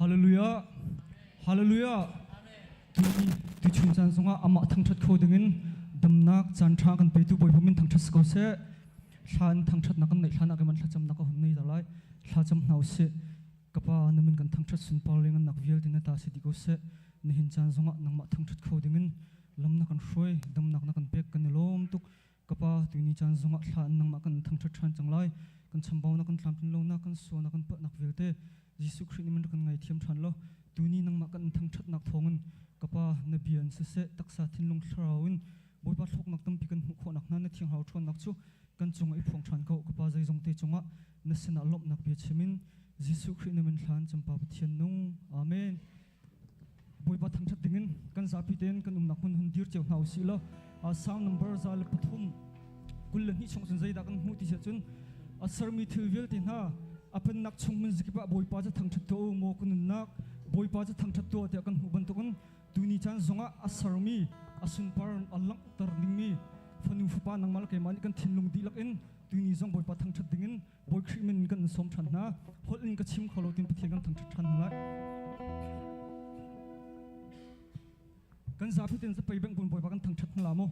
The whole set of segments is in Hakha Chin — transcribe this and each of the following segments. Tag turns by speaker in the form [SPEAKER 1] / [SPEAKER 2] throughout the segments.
[SPEAKER 1] Hallelujah. Hallelujah. Tu tu chun caan zongah amah thangṭhat kho dingin damnak caan ṭha kan petu Bawipa min thangṭhat si ko seh. Thla in thangṭhatnak kan neih hlan ah keimah thlacamnak ka hun nei ta lai. Thlacam hna usih. Ka Pa, na min kan thangṭhat sunpar le ngannak vialte na ta si dih ko seh. Nihin caan zongah nangmah thangṭhat kho dingin lam na kan hruai, damnak na kan pek kan i lawm tuk. Ka Pa, tuni caan zongah thla in nangmah kan thangṭhat ṭhan cang lai. Kan chambaunak, kan tlamtlin lonak, kan sualnak, kan palhnak vialte Jesuh Khrih nih min rak kan ngaithiam ṭhan law tuni nangmah kan thangṭhatnak thawngin ka Pa, na bia in siseh, taksa thinlung thlarau in Bawipa thlawknak tampi kan hmuh khawhnak hna na thianghlau ṭhawnnak cu kan cungah i phuang ṭhan ko. Ka Pa, zeizong te cungah na sinah lawmhnak bia chim in Jesuh Khrih na min hlan campa Pathian nung. Amen. Bawipa thangṭhat dingin kan zapi tein kan umnak hmun hun dir cio hna usih law sound number 103 22 chung cun zeidah kan hmuh ti siah cun a sermi thil vialte hna a pennak chung hmun zikip ah Bawipa cu thangṭhat tuah u maw ka nunnak Bawipa cu thangṭhat tuah tiah kan hmuh bantukin tuni caan zongah a sermi a sunpar a langhter dingmi fanu fapa nangmah le keimah nih kan thinlung dihlak in tuni zong Bawipa thangṭhat dingin Bawi Khrih min kan sawm ṭhan hna. Holh in ka chim kho lo tin Pathian kan thangṭhat ṭhan hna lai. Kan zapi ten zapei beng bun Bawipa kan thangṭhat hna la mu.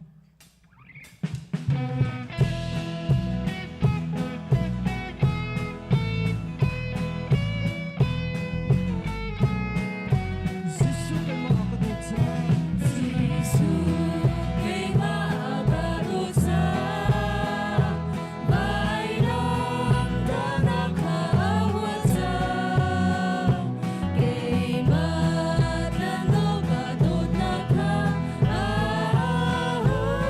[SPEAKER 1] Jesuh keimah ka dawt cang.
[SPEAKER 2] Jesuh keimah ka dawt cang. Keimah tlanawk ka dawtnak kha a huat.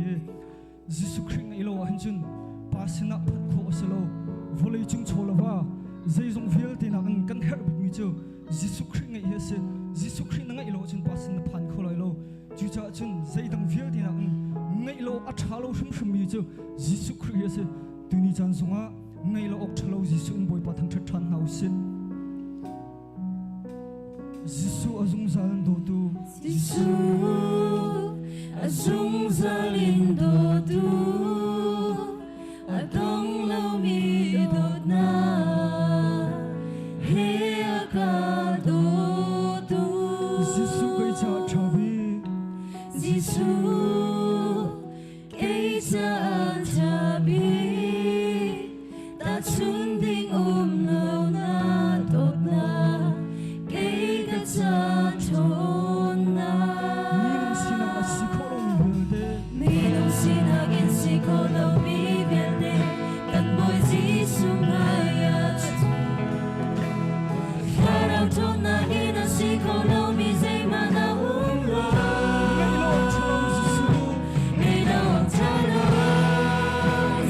[SPEAKER 1] ti. Jesuh Khrih ngeih lo ahhin cun Pa sinah phanh khawh a si lo. Vawlei cung chaw le va zeizong vialte nakin kan herh bikmi cu Jesuh Khrih ngeih hi a si. Jesuh Khrih na ngeih lo ahcun Pa sin na phan kho lai lo. Cucaah cun zeidang vialte nakin ngeih lo a ṭha lo hrimhrimmi cu Jesuh Khrih hi a si. Tuni caan zongah ngeih lo awk ṭha lo Jesuh in Bawipa thangṭhat ṭhan hna u sih. Jesuh a zungzal in dawtu.
[SPEAKER 2] Jesuh a zungzal in dawtu, a dong lomi dawtnak he a ka dawtu.
[SPEAKER 1] Jesuh kei caah ṭha bik.
[SPEAKER 2] Jesuh kei caah ṭha bik. Tahchun ding um lo na dawtnak kei ka ca ṭhawnnak.
[SPEAKER 1] Minung sinak a si khawh lomi vialte.
[SPEAKER 2] Minung sinak in si khawh lomi vialte kan Bawi Jesuh hmaiah Thlarau ṭhawnnak in a si khawh lomi zeihmanh a um lo.
[SPEAKER 1] Ngeih lo awk ṭha lo Jesuh.
[SPEAKER 2] Ngeih lo awk ṭha lo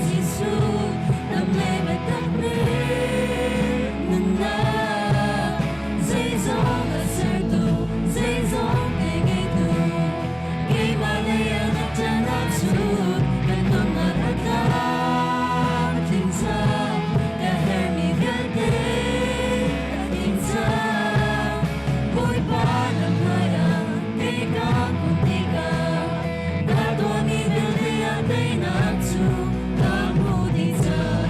[SPEAKER 2] Jesuh, lam le biatak le nunnak zeizong a sertu, zeizong te ngeitu, keimah lei ah na ṭan ahcun kan nunnak a tlam a tling cang, ka herhmi vialte a tling cang. Bawipa na hmaiah kei ka kun tikah ka tuahmi vialte ah teinak cu ka hmu dih cang.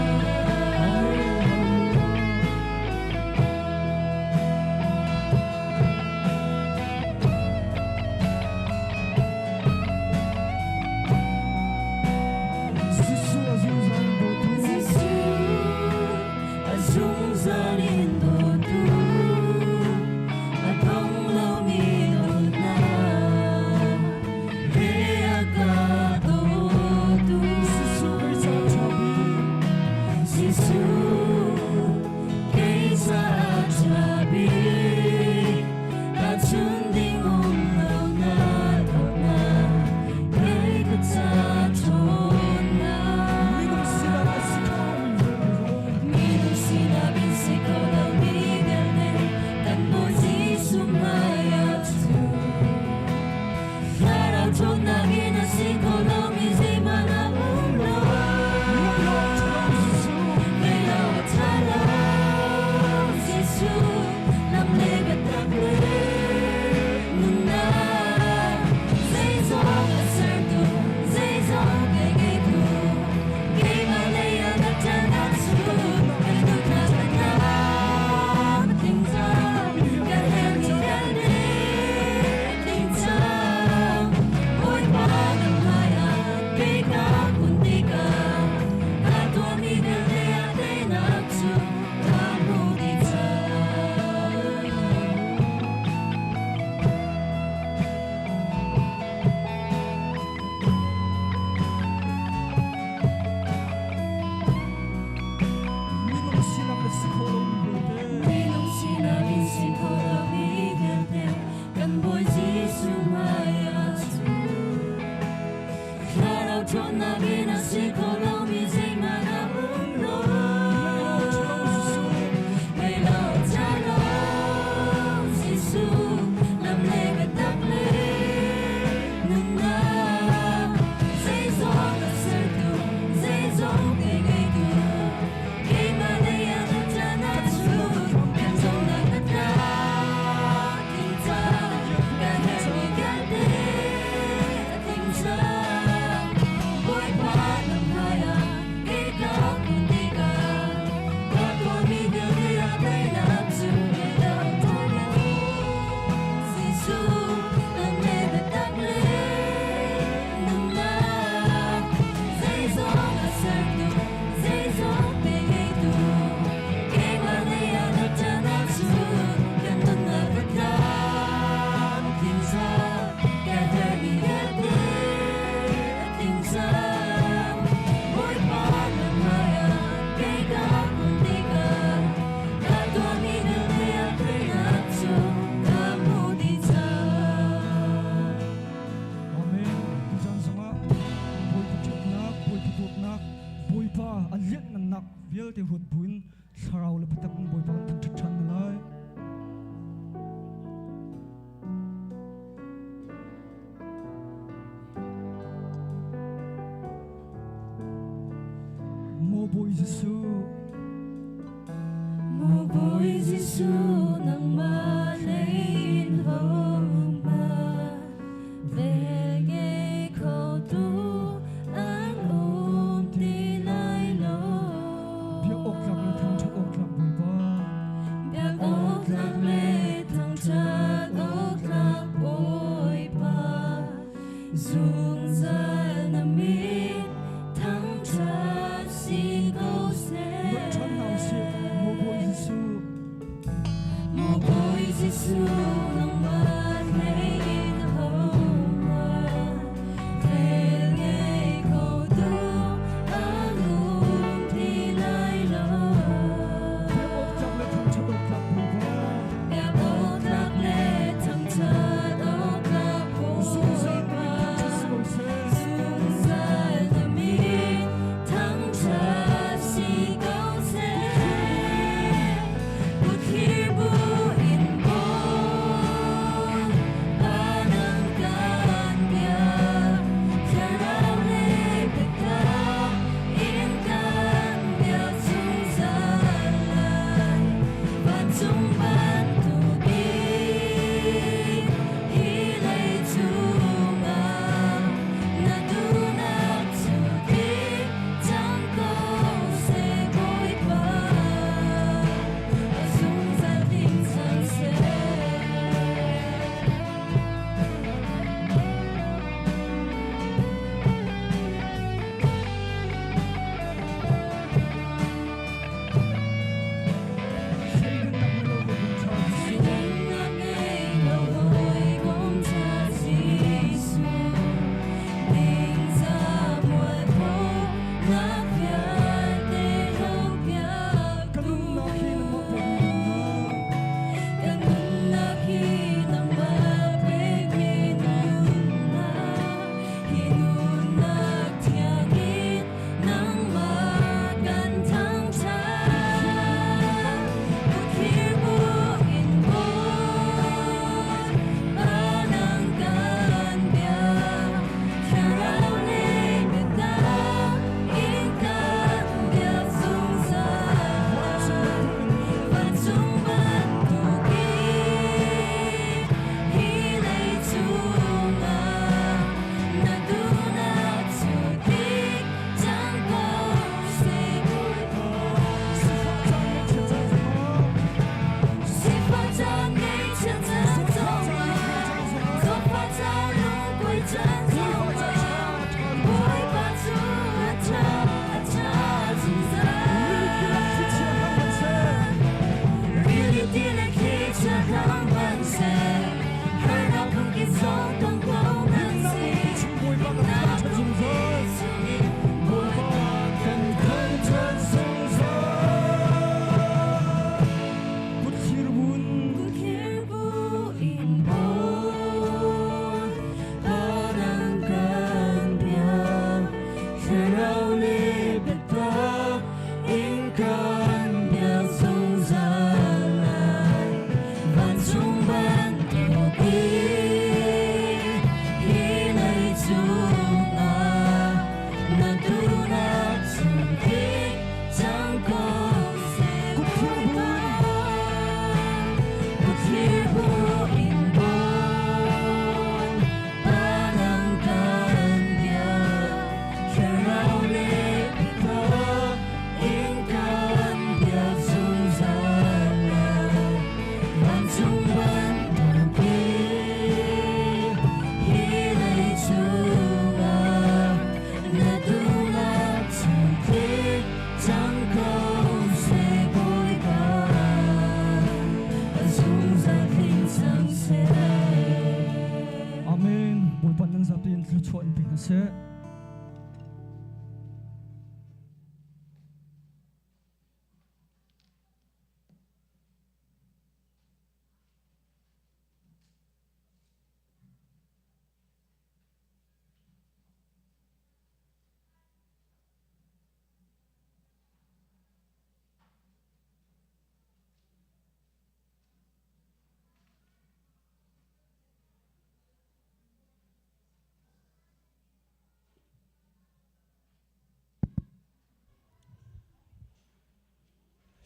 [SPEAKER 1] Jesuh a zungzal in dawtu.
[SPEAKER 2] Jesuh a zungzal in dawtu, a dong lomi dawtnak he a ka dawtu.
[SPEAKER 1] Jesuh kei caah ṭha bik.
[SPEAKER 2] Jesuh kei caah ṭha bik, tahchun ding um lo na dawtnak, kei ka ca ṭhawnnak.
[SPEAKER 1] Minung sinak a si kho lomi vialte zong.
[SPEAKER 2] Minung sinak in si kho lomi vialte kan Bawi Jesuh hmaiah cu. Thlarau ṭhawnnak in a si kho lomi zeihmanh a um lo.
[SPEAKER 1] Ngeih lo awk ṭha lo Jesuh.
[SPEAKER 2] Ngeih lo awk ṭha lo Jesuh, lam le biatak le nunnak zeizong a sertu, zeizong te ngeitu, keimah lei ah na ṭan ahcun kan nunnak a tlam a tling cang, kan herhmi vialte a tling cang. Bawipa na hmaiah kei ka kun tikah ka tuahmi vialte ah teinak cu ka hmu dih cang.
[SPEAKER 1] Minung sinak a si kho lomi vialte.
[SPEAKER 2] Minung sinak in si kho lomi vialte kan Bawi Jesuh hmaiah cu. Thlarau ṭhawnnak in a si kho lomi zeihmanh a um lo.
[SPEAKER 1] Ngeih lo awk ṭha lo Jesuh.
[SPEAKER 2] Ngeih lo awk ṭha lo Jesuh, lam le biatak le nunnak zeizong a sertu, zeizong te ngeitu, keimah lei ah na ṭan ahcun kan cungnak na tlam tling cang, kan herhmi vialte a tling cang. Bawipa na hmaiah
[SPEAKER 1] Lianhngannak vialte ruat buin thlarau le biatak in Bawipa kan thangṭhat ṭhan hna lai. Maw Bawi Jesuh.
[SPEAKER 2] Maw Bawi Jesuh, nangmah lei in hong ma ve kho tu an um ti lai lo.
[SPEAKER 1] Biak awk tlak le thangṭhat awk tlak Bawipa.
[SPEAKER 2] Biak awk tlak le thangṭhat awk tlak Bawipa. Zungzal na min thangṭhat si ko seh.
[SPEAKER 1] Nolh ṭhan hna usih, Maw Bawi Jesuh.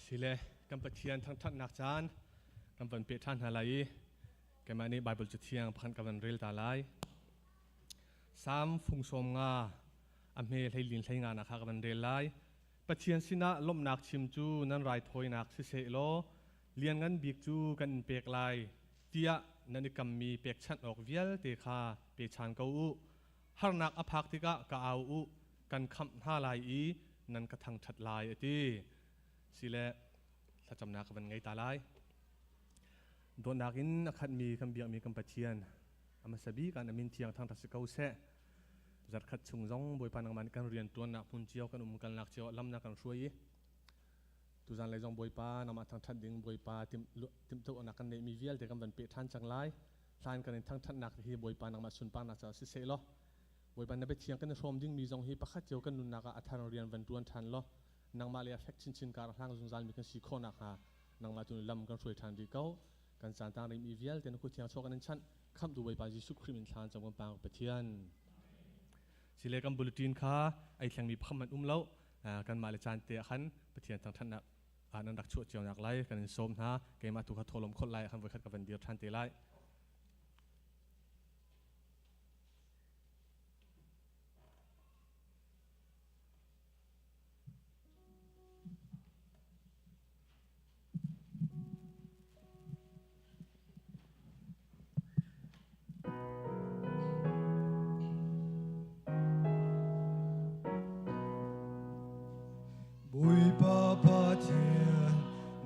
[SPEAKER 3] Sile kan Pathian thangṭhatnak caan kan van peh ṭhan hna lai i keimah nih Baibal Cathiang pakhat ka van rel ta lai. Salm fung sawm nga a hme hleilin hleinga nak kha ka van rel lai. Pathian sinah lawmhnak chim cu nan raithawinak siseh law lianngan bik cu kan in pek lai tiah nan i kammi pekchanh awk vialte kha pe chan ko u. Harnak a phak tikah ka au u, kan khamh hna lai i nan ka thangṭhat lai a ti. Sile thlacamnak ka van ngei ta lai. Dawtnak in a khatmi kan biakmi kan Pathian a hmasa bik ah na min thiang thangṭhat si ko seh. Zarkhat chung zong Bawipa nangmah nih kan rian ṭuannak hmun cio kan umkalnak cio ah lam na kan hruai i tuzan lei zong Bawipa nangmah thangṭhat ding Bawipa timhtuahnak kan neihmi vialte kan van peh ṭhan cang lai. Hlan kan in thangṭhatnak hi Bawipa nangmah sunparnak caah siseh law Bawipa na biathiang kan i hrawm dingmi zong hi pakhat cio kan nunnak ah a thar rian van ṭuan ṭhan law nangmah le a fek chinchin kar hlang zungzal mi kan si khawh nakhnga nangmah tu lam kan hruai ṭhan rih ko. Kan caan tang rihmi vialte na kut thiang chuak kan in chanh. Khamhtu Bawipa Jesuh Khrih min thlan cam kan pang Pathian. Sile kan bulletin kha ei thlengmi pham an um lo. Kanmah le caan te ah khan Pathian thangṭhatnak nan rak chuah cio nak lai kan in sawm hna. Keimah tu kha thawlawm khawlh lai khan voikhat ka van dir ṭhan te lai.
[SPEAKER 4] Bawipa Pathian,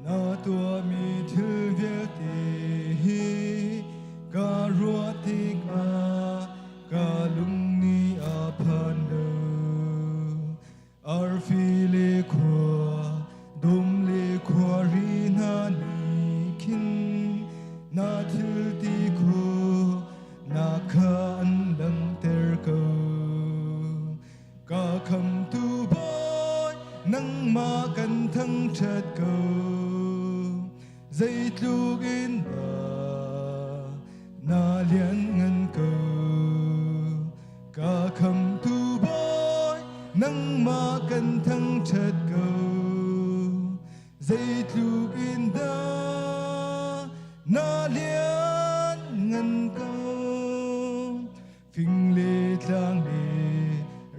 [SPEAKER 4] na tuahmi thil vialte hi ka ruah tikah ka lung nih a phan lo. Arfi le khua, dum le khuari hna nih khin na thil ti khu na kha an langhter ko. Ka khamtu Bawi, nangmah kan thangṭhat ko. Zeitluk in dah na lianngan ko. Ka khamtu Bawi, nangmah kan thangṭhat ko. Zeitluk in dah na lianngan ko. Fing le tlang le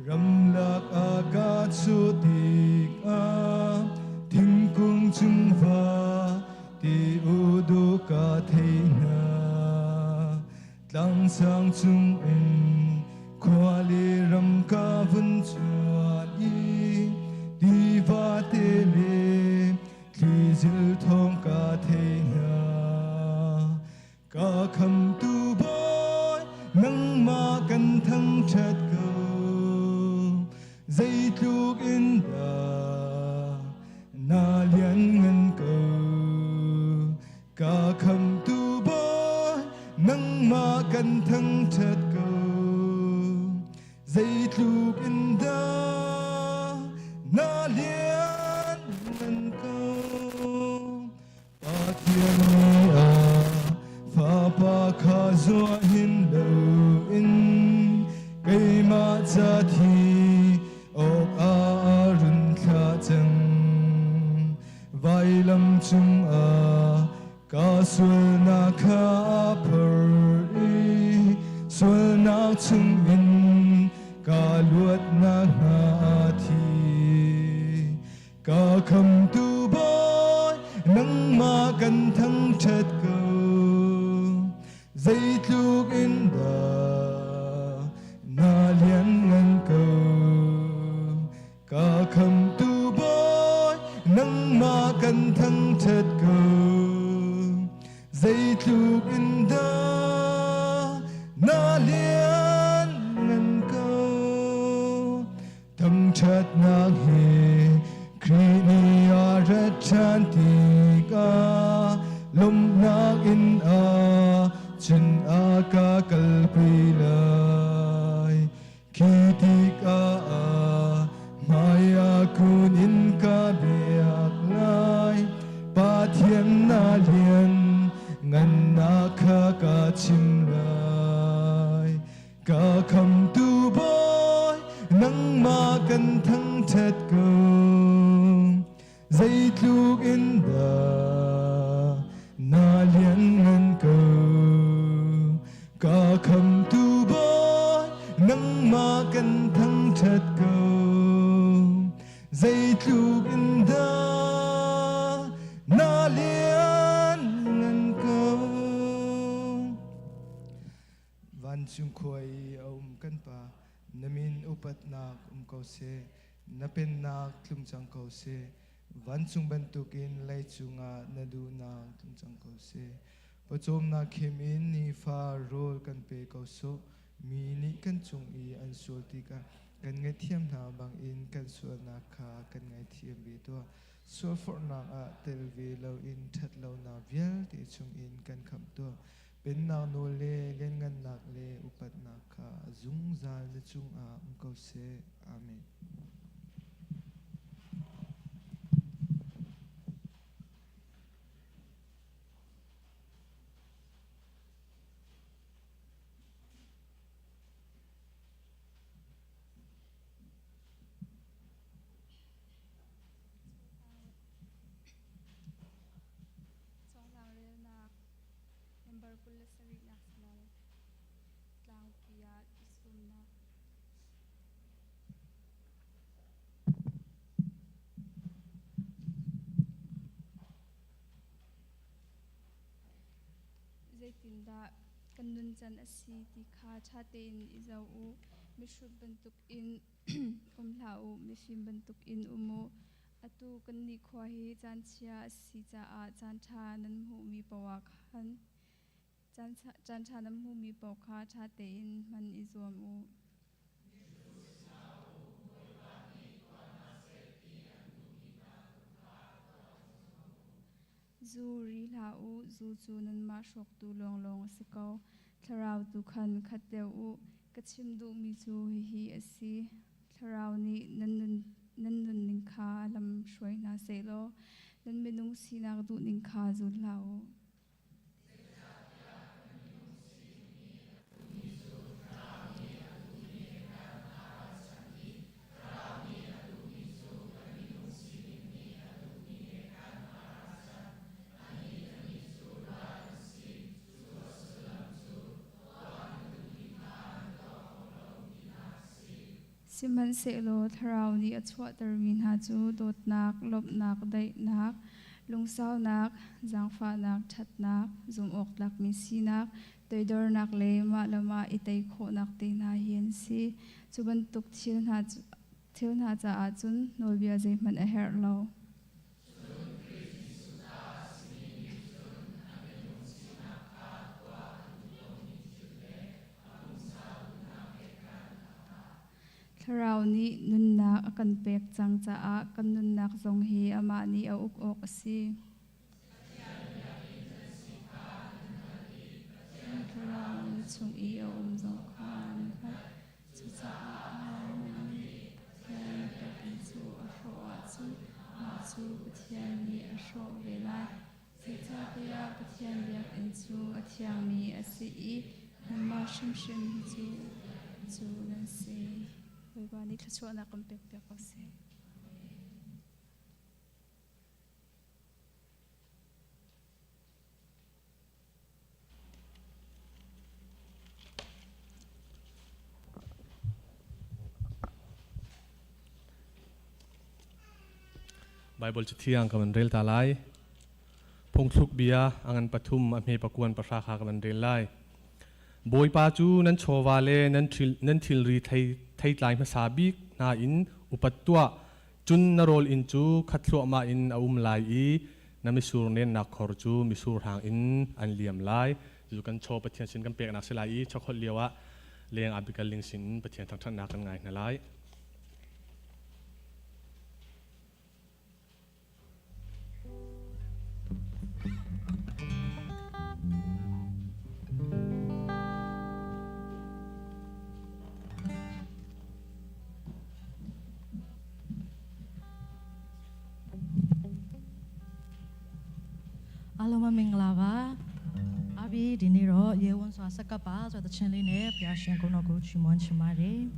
[SPEAKER 4] ramlak a ka chuah tikah thingkung cung va ti u ka thei hna. Tlangsang cungin khua le ram ka vun chuan i tiva te le thlizil thawng ka thei hna. Ka khamtu Bawi, nangmah kan thangṭhat ko. Zeitluk in dah na lianngan ko. Ka khamtu Bawi, nangmah kan thangṭhat ko. Zeitluk in dah na lianngan ko. Pathian nih a Fapa kha zuah hin loin keimah ca thi awk ah a run thlah cang. Vailam cungah ka sualnak kha a phor i sualnak chungin ka luat nakhnga a thi. Ka khamtu Bawi, nangmah kan thangṭhat ko. Zeitluk in dah na lianngan ko. Ka khamtu Bawi, nangmah kan thangṭhat ko. Zeitluk in dah na lianngan ko. Thangṭhatnak he Khrih nih a rat ṭhan tikah lawmhnak in a cun a ka kalpi lai. Khi tikah a hmai ah kun in ka biak lai. Pathian na lian ngannak kha ka chim lai. Ka khamtu Bawi, nangmah kan thangṭhat ko. Zeitluk in dah na lianngan ko. Ka khamtu Bawi, nangmah kan thangṭhat ko. Zeitluk in dah na lianngan ko. Vancung khua i a um kan Pa, na min upatnak um ko seh. Na pennak tlung cang ko seh. Vancung bantukin leicung ah na duhnak tlung cang ko seh. Pawcawmnak khim in nifa rawl kan pe ko sawh. Mi nih kan cung i an sual tikah kan ngaihthiam hna bangin kan sualnak kha kan ngaithiam ve tuah. Sualforhnak ah tel ve loin ṭhatlonak vialte chungin kan khamh tuah. Pennak nawl le lianngannak le upatnak kha zungzal na cungah um ko seh. Amen.
[SPEAKER 5] Cawhlang relnak member 27 nak si lai. Tlangpi ah i sumnak. Zeitindah kan nuncan a si ti kha ṭha tein i zoh u. Mihrut bantukin um hlah u, mifim bantukin um u. Atu kan nikhua hi caanchia a si caah caanṭha nan hmuhmi paoh ah khan caanṭha nan hmuhmi paoh kha ṭha tein hman i zuam u. Zu ri hlah u, zu cu nanmah hrawktu lawnglawng a si ko. Thlarau tu khan khat deuh u. Ka chim duhmi cu hihi a si. Thlarau nih nan nun nan nunning kha lam hruai hna sehlaw nan minung sinak duhning kha zul hlah u. Sihmanhsehlaw Thlarau nih a chuahtermi hna cu dawtnak, lawmhnak, daihnak, lungsaunak, zaangfahnak, ṭhatnak, zumhawktlakmi sinak, toidornak le mah le mah i tei khawhnak te hna hi an si. Cu bantuk thil hna caah cun nawlbia zeihmanh a herh lo. Thlarau nih nunnak a kan pek cang caah kan nunnak zong hi amah nih a uk awk a si. Thlarau na chung i a um zong kha nan hngalh. Cucaah ahohmanh nih Pathian pekmi cu a hrawh ahcun mah cu Pathian nih a hrawh ve lai. Zeicahtiah Pathian biakinn cu a thiangmi a si i nanmah hrimhrim hi cu cu nan si. Bawipa nih thluachuahnak kan pekpiak ko seh.
[SPEAKER 3] Bible cathiang ka van rel ta lai. Phungthluk bia a ngan pathum a hme pakuan pahra kha ka van rel lai. Bawipa cu nan chawva le nan thilri theitlai hmasa bik hna in upat tuah. Cun na rawl inn cu khat thluahmah in a um lai i na misur nennak khor cu misur hang in an liam lai. Cu kan chaw Pathian sin kan peknak si lai i chawkholh lio ah leng Abigail ling sin Pathian thangṭhatnak kan ngai hna lai.
[SPEAKER 2] အားလုံးပဲမင်္ဂလာပါအဘီဒီနေ့တော့ရေဝန်စွာစကပ်ပါဆိုတဲ့ချင်းလေးနဲ့ဘုရားရှင်ကိုတော်ကိုချီးမွမ်းချင်ပါတယ်။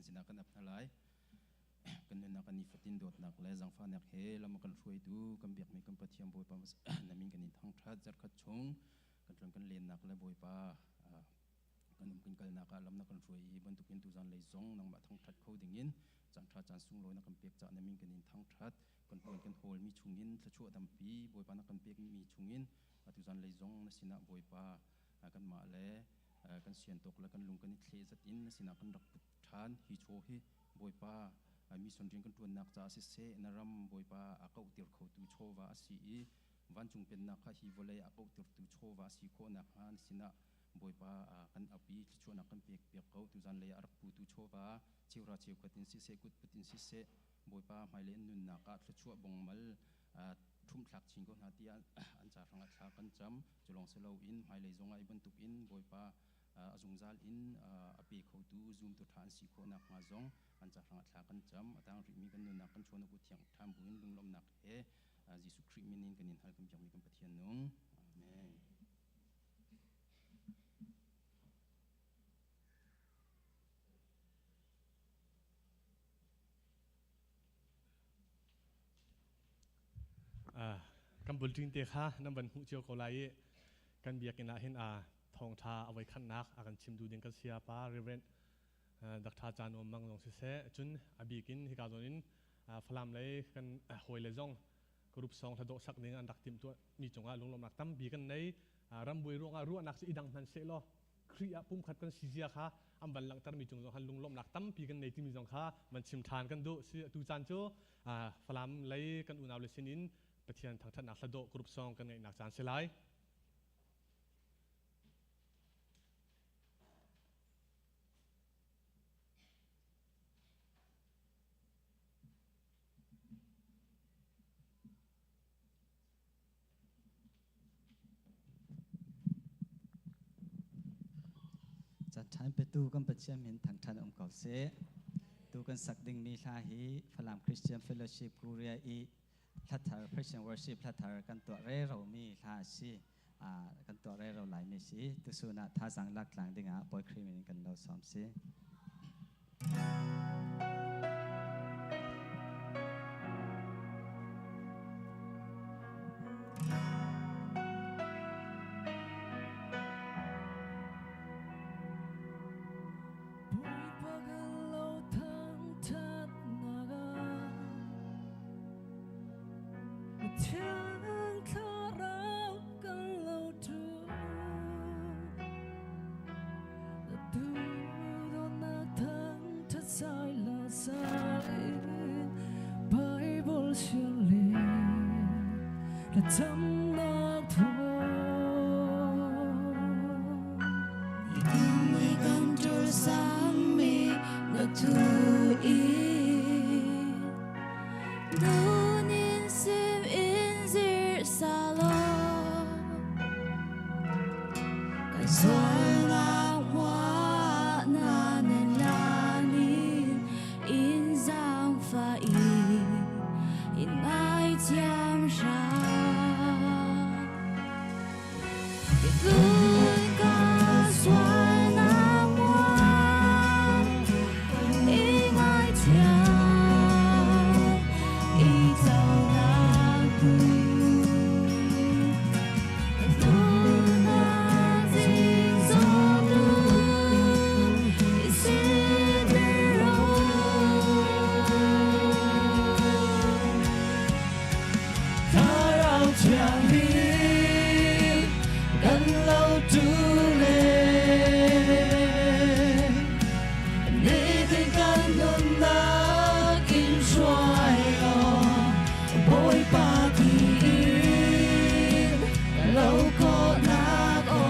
[SPEAKER 6] Pathian sinah kan ap hna lai. Kan nunnak kan nifatin dawtnak le zangfahnak he lam a kan hruaitu kan biakmi kan Pathian Bawipa na min kan in thangṭhat. Zarhkhat chung kan tlun kan lennak le Bawipa kan um kan kalnak ah lam na kan hruai i bantukin tuzan lei zong nangmah thangṭhat kho dingin caan ṭha caan sunglawi na kan pek caah na min kan in thangṭhat. Kan huan kan hawlmi chungin thluachuah tampi Bawipa na kan pekmi chungin atu zan lei zong na sinah Bawipa kanmah le kan sian tawk le kan lung kan i thleh zat in na sinah kan rak put ṭhan. Hi chaw hi Bawipa mission rian kan ṭuannak caah siseh na ram Bawipa a kauhtir khotu chawva a si i vancung pennak kha hi vawlei a kauhtirtu chawva a si khawh nakhnga na sinah Bawipa kan ap i thluachuahnak kan pek piak ko. Tuzan lei ah a rak putu chawva cheuhra cheukhat in siseh kutput in siseh Bawipa hmailei an nunnak ah thluachuah bongmal ṭhumhthlak chin ko hna tiah an ca hrangah thla kan cam. Cu lawng si loin hmailei zongah hi bantukin Bawipa a zungzal in a pe khotu zumtu ṭha an si khawh nakhnga zong an ca hrangah thla kan cam. A tang rihmi kan nunnak kan chawn u thiang ṭhan buin lunglawmhnak he Jesuh Khrih min in kan in hal kan biakmi kan Pathian nung. Amen.
[SPEAKER 3] Kan bulṭin te kha nan van hmuh cio ko lai i kan biakinn ah hin thawngṭha a voikhatnak a kan chim duh ding kan saya pa Reverend Dr. Chan Om Mang zong siseh, cun a bik in hika zawn in Falam lei kan hawile zong group song hla dawh sak ding an rak timhtuah mi cungah lunglawmhnak tampi kan nei. Rambuai ruangah ruahnak cu i dang hmanh seh law Khrih ah pumkhat kan si zia kha an van langhtermi cung zong khan lunglawmhnak tampi kan nei timi zong kha van chim ṭhan kan duh. Si atu caan cu Falam lei kan unau le sinin Pathian thangṭhatnak hladawh group song kan ngeihnak caan si lai.
[SPEAKER 7] Chan petu kan Pathian min thangṭhan um ko seh. Tu kan sak dingmi hla hi Falam Christian Fellowship Korea i hlathar Christian worship hlathar kan tuah rero mi hla a si. Kan tuah rero lai mi si. Tusun ah thazaang lak tlang dingah Bawi Khrih min in kan lo sawm si.
[SPEAKER 2] Bible surely la tamnak Ni kan tul sami na tu i Dunin sim in zir salo Kan sualnak hua na nen lanin in zaangfa i in ngaithiam hram. Tlun ka sualnak hua i ngaithiam i cohlang tu.
[SPEAKER 4] Thlarau Thianghlim kan lo tu le nitin kan nunnak in hruai law Bawipa ti in lo khawhnak aw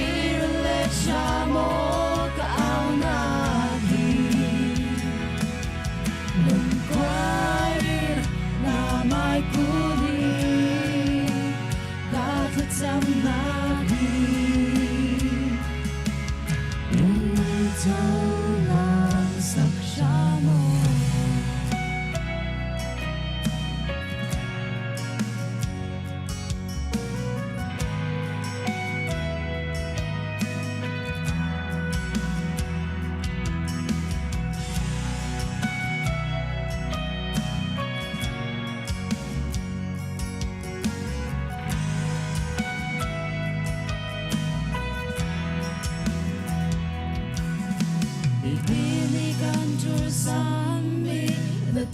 [SPEAKER 4] Irlet maw ka aunak hi lungkuai in na mai kuni ka thlacamnak hi in sak hram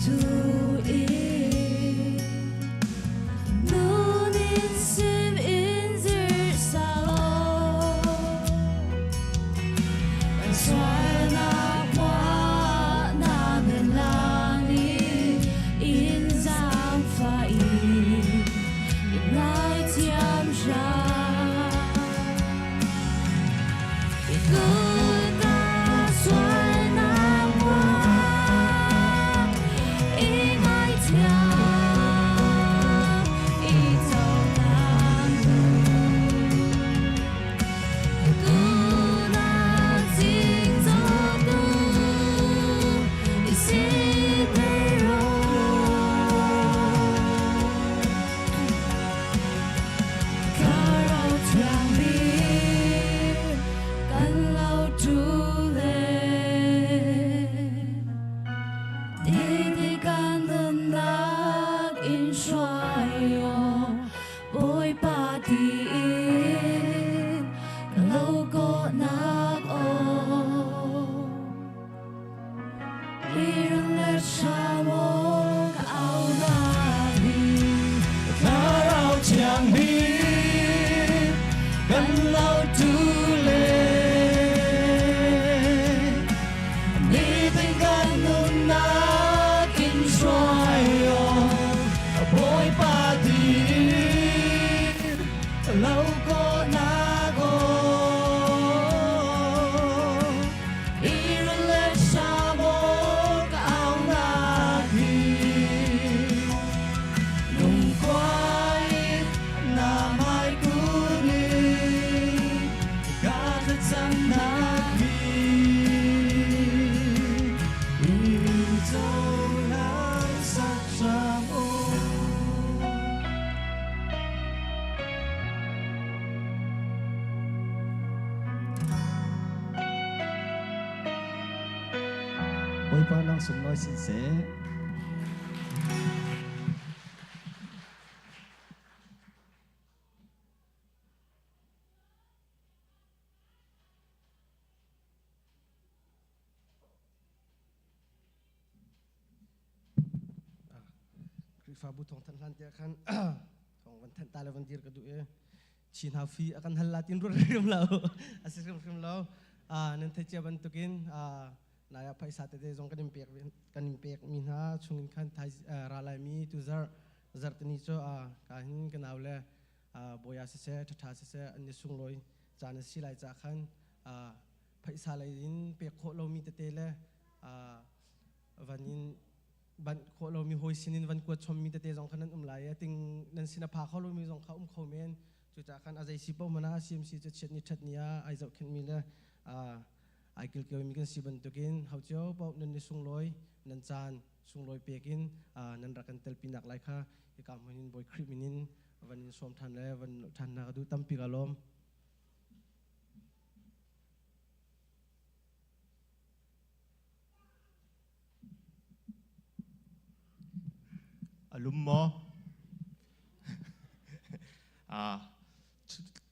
[SPEAKER 2] tu in Nun in sim in zir salo Kan sualnak hmuah na men lang i in zaangfah i in ngaithiam hram. I kut ah sualnak hmuah i ngaithiam i cohlang tu na cingcawtu i siter Thlarau Thiang bik kan lo tu le Titi kan nunnak in hruai aw Bawipa tiin ka lo kawhnak aw Iran le Sham aw ka aunak hi
[SPEAKER 8] Thlarau Thiang bik kan lo tu le Nitin kan nunnak in hruai aw Bawipa tiin lo kawhnak aw Iran le Sham aw ka aunak hi Lungkuai na mai kuni ka thlacamnak hi in cohlang sak hram u.
[SPEAKER 7] Bawipa lawng sunglawi sin seh.
[SPEAKER 9] Khrihfabu thawng thanh hlan tiah khan thawng van thanh ta le van dir ka duh i chin hau fi a kan hal la tin ruat hrim lo a si hrim hrim lo nan thei cia bantukin nai ah phaisa tete zong kan in pek kan in pek mi hna chungin khan thai ra lai mi tu zar zartini cu ka hin ka nau le boya siseh ṭhaṭha siseh an i sunglawi caan a si lai ca khan phaisa lei in pek khawh lomi tete le van in banh khawh lomi hawi sinin van kuat chommi tete zong khan nan um lai i ting nan sin a pha kho lomi zong kha um kho men. Cucaah khan a zei si paoh hmanh ah CMC cu chiat ni ṭhat ni ah ai zohkhenhmi le ai kilkawimi kan si bantukin ho cio paoh nan ni sunglawi nan caan sunglawi pek in nan rak kan telpinak lai kha hika hmun in Bawi Khrih min in van in sawm ṭhan le van ṭhan hna ka duh. Tampi ka lawm.
[SPEAKER 3] A lum maw?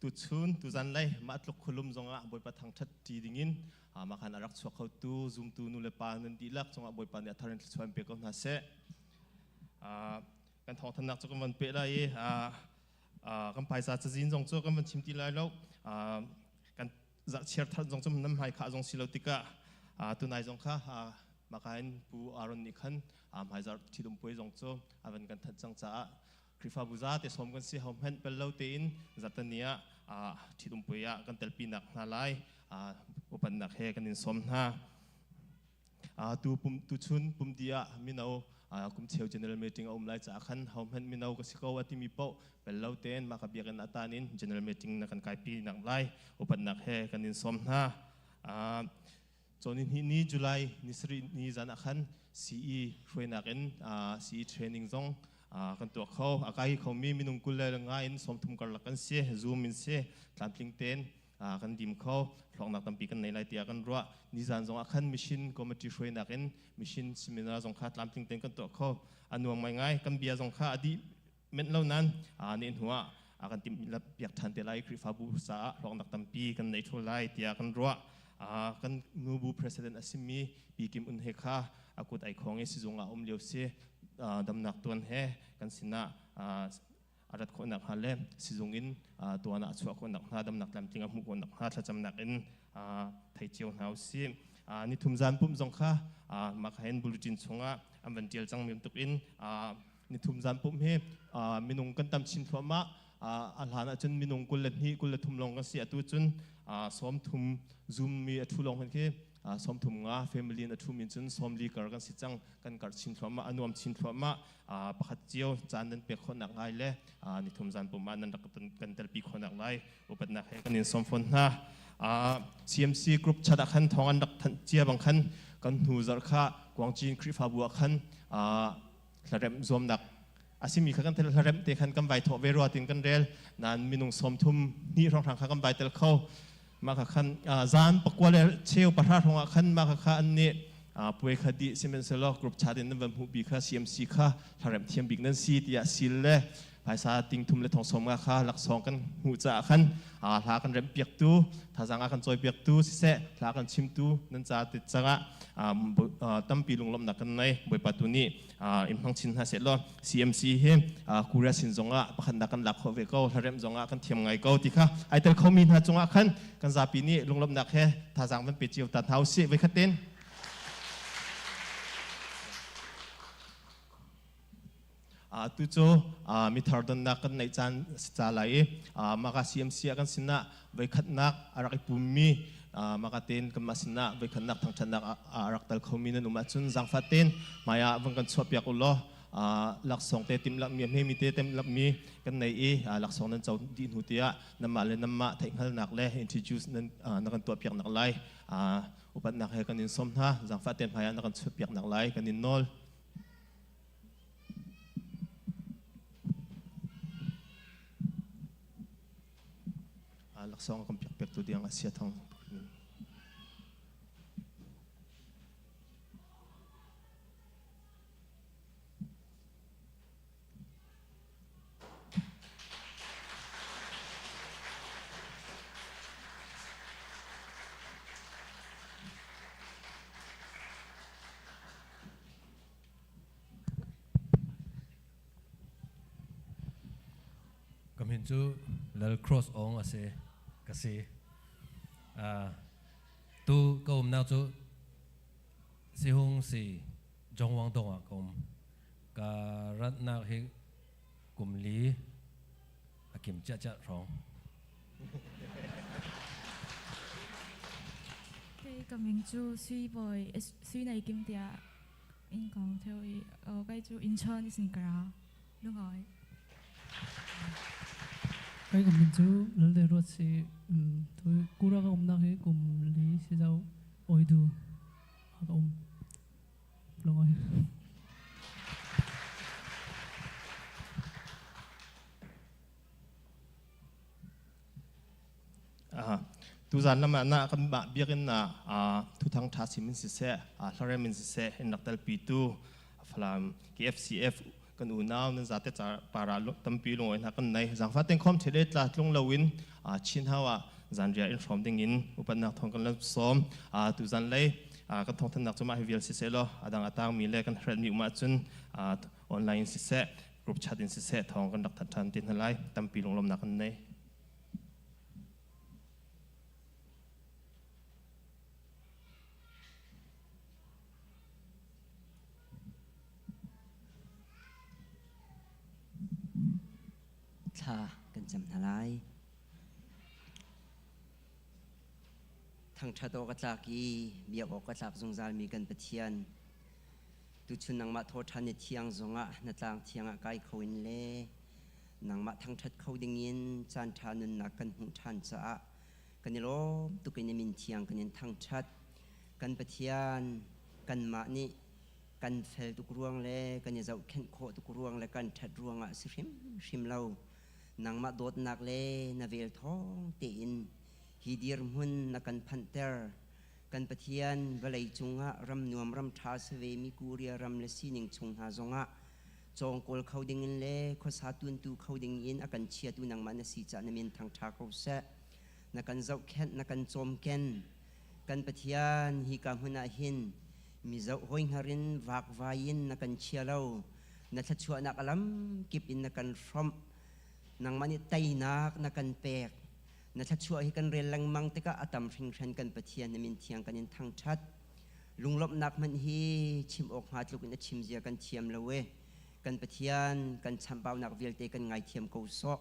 [SPEAKER 3] Tuchun tuzan lei mah tluk khulum zongah Bawipa thangṭhat ṭi dingin mah khan a rak chuak khotu zumtu nu le pa nan dihlak cungah Bawipa nih a thar in thluachuah in pe ko hna seh. Kan thawngthannak cu kan van peh lai i kan phaisa cazin zong cu kan van chim ti lai lo. Kan zarhchiar thar zong cu nam hmai khah zong si lo tikah tunai zong kha maka in Pu Aaron nih khan hmaizarh ṭhitum puai zong cu a van kan thanh cang caah Khrihfabu zate sawm kan si. Ho hmanh pel lo tein zarhtani ah ṭhitum puai ah kan telpi nak hna lai upannak he kan in sawm hna. Tu pum tuchun pumdi ah mino kum cheu general meeting a um lai caah khan ho hmanh mino ka si ko a timi paoh pel lo tein mah ka biakinn ah taan in general meeting na kan kaipi nak lai upatnak he kan in sawm hna. Cawni hnih ni July ni sarih ni zan ah khan CE hruainak in CE training zong kan tuah kho. A kai khomi minung 25 in 30 karlak kan si. Zoom in si tlamtling tein kan dim kho. Hlawknak tampi kan nei lai tiah kan ruah. Nizan zong ah khan mission committee hruainak in mission seminar zong kha tlamtling tein kan tuah kho. A nuam ngaingai. Kan bia zong kha a dih menh lo nan ne hnu ah a kan timh piak ṭhan te lai. Khrihfabu caah hlawknak tampi kan nei ṭhul lai tiah kan ruah.
[SPEAKER 10] Kan nubu president a simi Pi Kim Un he kha a kut ai khong i sizung ah um lio si damnak tuan he kan sinah a rat khawhnak hnga le sizung in tuan ah a chuah khawhnak hnga damnak tlamtling a hmuh khawhnak hnga thlacamnak in thei cio hna usih. Nithum zan pumh zong kha mah hin bulletin chungah an van tial cang mi bantuk in nithum zan pumh hi minung kan tam chin thluahmah. A hlan ahcun minung 22 23 lawng kan si, atu cun 30 zoom mi a thu lawng hin khi 35 family in a thu min cun 40 kar kan si cang. Kan kar chin thluahmah, a nuam chin thluahmah. Pakhat cio caan nan pek khawhnak lai le nithum zan pumh ah nan rak kan telpi khawhnak lai upatnak he kan in sawm fawn hna. CMC group chat ah khan thawng an rak thanh cia bang khan kan hnu zarh kha Guangchin Khrihfabu ah khan hlaremh zuamnak asimi kha kan tel hlaremh te khan kan vai thawh ve rua tin kan rel nan minung 32 hrawng kha kan vai tel kho. Mah kha khan zan 9 le cheu 10 hrawng ah khan mah kha kha an nih puai kha dih. Sihmanhsehlaw group chat in nan van hmuh bi kha CMC kha hlaremh thiam bik nan si tiah sil le phaisa ting thum le thong sawm nga kha laksawng kan hmuh caah khan hla kan remh piaktu, thazang a kan cawi piaktu siseh, hla kan chimtu nan ca te cangah tampi lunglawmhnak kan nei. Bawipa tu nih in hmang chin hna seh law CMC hi Korea sin zongah pakhatnak kan lak khawh ve ko, hlaremh zongah kan thiam ngai ko ti kha ai tel khomi hna cungah khan kan zapi nih lunglawmhnak he thazang van pe cio ta hna usih voi khat ten. Tu cu mithar donnak kan neih caan si ca lai i maka CMC ah kan sinah voikhatnak a rak i pummi, maka tein kanmah sinah voikhatnak thangṭhatnak a rak tal khomi nan um ahcun zaangfah tein hmai ah vung kan chuahpiak u law laksawng te timhlamhmi, a hmemi te timhlamhmi kan nei i laksawng nan co dih hnu tiah nanmah le nanmah theihhngalhnak le introduce nan na kan tuahpiaknak lai upatnak he kan in sawm hna. Zaangfah tein hmai ah na kan chuahpiaknak lai kan in nawl. Laksawng kan piak piak tu diang asia thong.
[SPEAKER 11] Ka min cu Lal Cross Ong a si ka si. Tu ka umnak cu Sihung si Jongwang dong ah ka um. Ka ratnak hi kum li a kim cia cia hrawng.
[SPEAKER 5] Kei ka min cu Sui Bawi Sui Nei Kim tiah in ko theo i kai cu Incheon isin kara lungoi.
[SPEAKER 12] Kai ka min cu Lalde Ruat si tu kura ka umnak hi kum li si zo oidu ka um lungoi.
[SPEAKER 10] Tuzan lam ah na kan mah biakinn ah thuthang tha sim in siseh, hlarem in siseh in rak telpi tu Falam KFCF kan unau nan zate para tampi lungoi hna kan nei. Zangfa ten khom thele tla tlung loin Chin hau ah zanria in hrawm ding in upatnak thong kan lam sawm. Tuzan lei kan thong thannak cu mah hi vial siseh law adang atang mi le kan hret mi um ahcun online in siseh, group chat in siseh thong kan rak that than te hna lai. Tampi lunglawmnak kan nei.
[SPEAKER 13] Thla kan cam hna lai. Thangṭhat awk a tlak i biak awk a tlak zungzalmi kan Pathian, tuchun nangmah thawṭhan ni thiang zongah na tlang thiang ah kai kho in le nangmah thangṭhat kho dingin caanṭha nunnak kan hmuh ṭhan caah kan i lawm tuk in i min thiang kan in thangṭhat. Kan Pathian, kanmah nih kan fel tuk ruang le kan i zohkhenh khawh tuk ruang le kan ṭhat ruangah si hrimhrim lo. Nangmah dawtnak le na vel thawng tein hi dirhmun na kan phanhter. Kan Pathian, vawlei cungah ram nuam ram ṭha si vemi Korea ram le sining chung hna zongah cawngkawl kho dingin le khuasa tuntu kho dingin a kan chiatu nangmah na si caah na min thangṭha ko seh. Na kan zohkhenh, na kan cawmken. Kan Pathian, hika hmun ah hin mi zoh hawi hngar in vakvai in na kan chia lo. Na thluachuahnak a lamkip in na kan hrawmh. Nangmah nih teinak na kan pek. Na thluachuah hi kan rel lengmang tikah a tam hringhran kan Pathian na min thiang kan in thangṭhat. Lunglawmhnak hmanh hi chim awk hnga tluk in a chim zia kan thiam lo e. Kan Pathian kan chambaunak vialte kan ngaithiam ko sawh.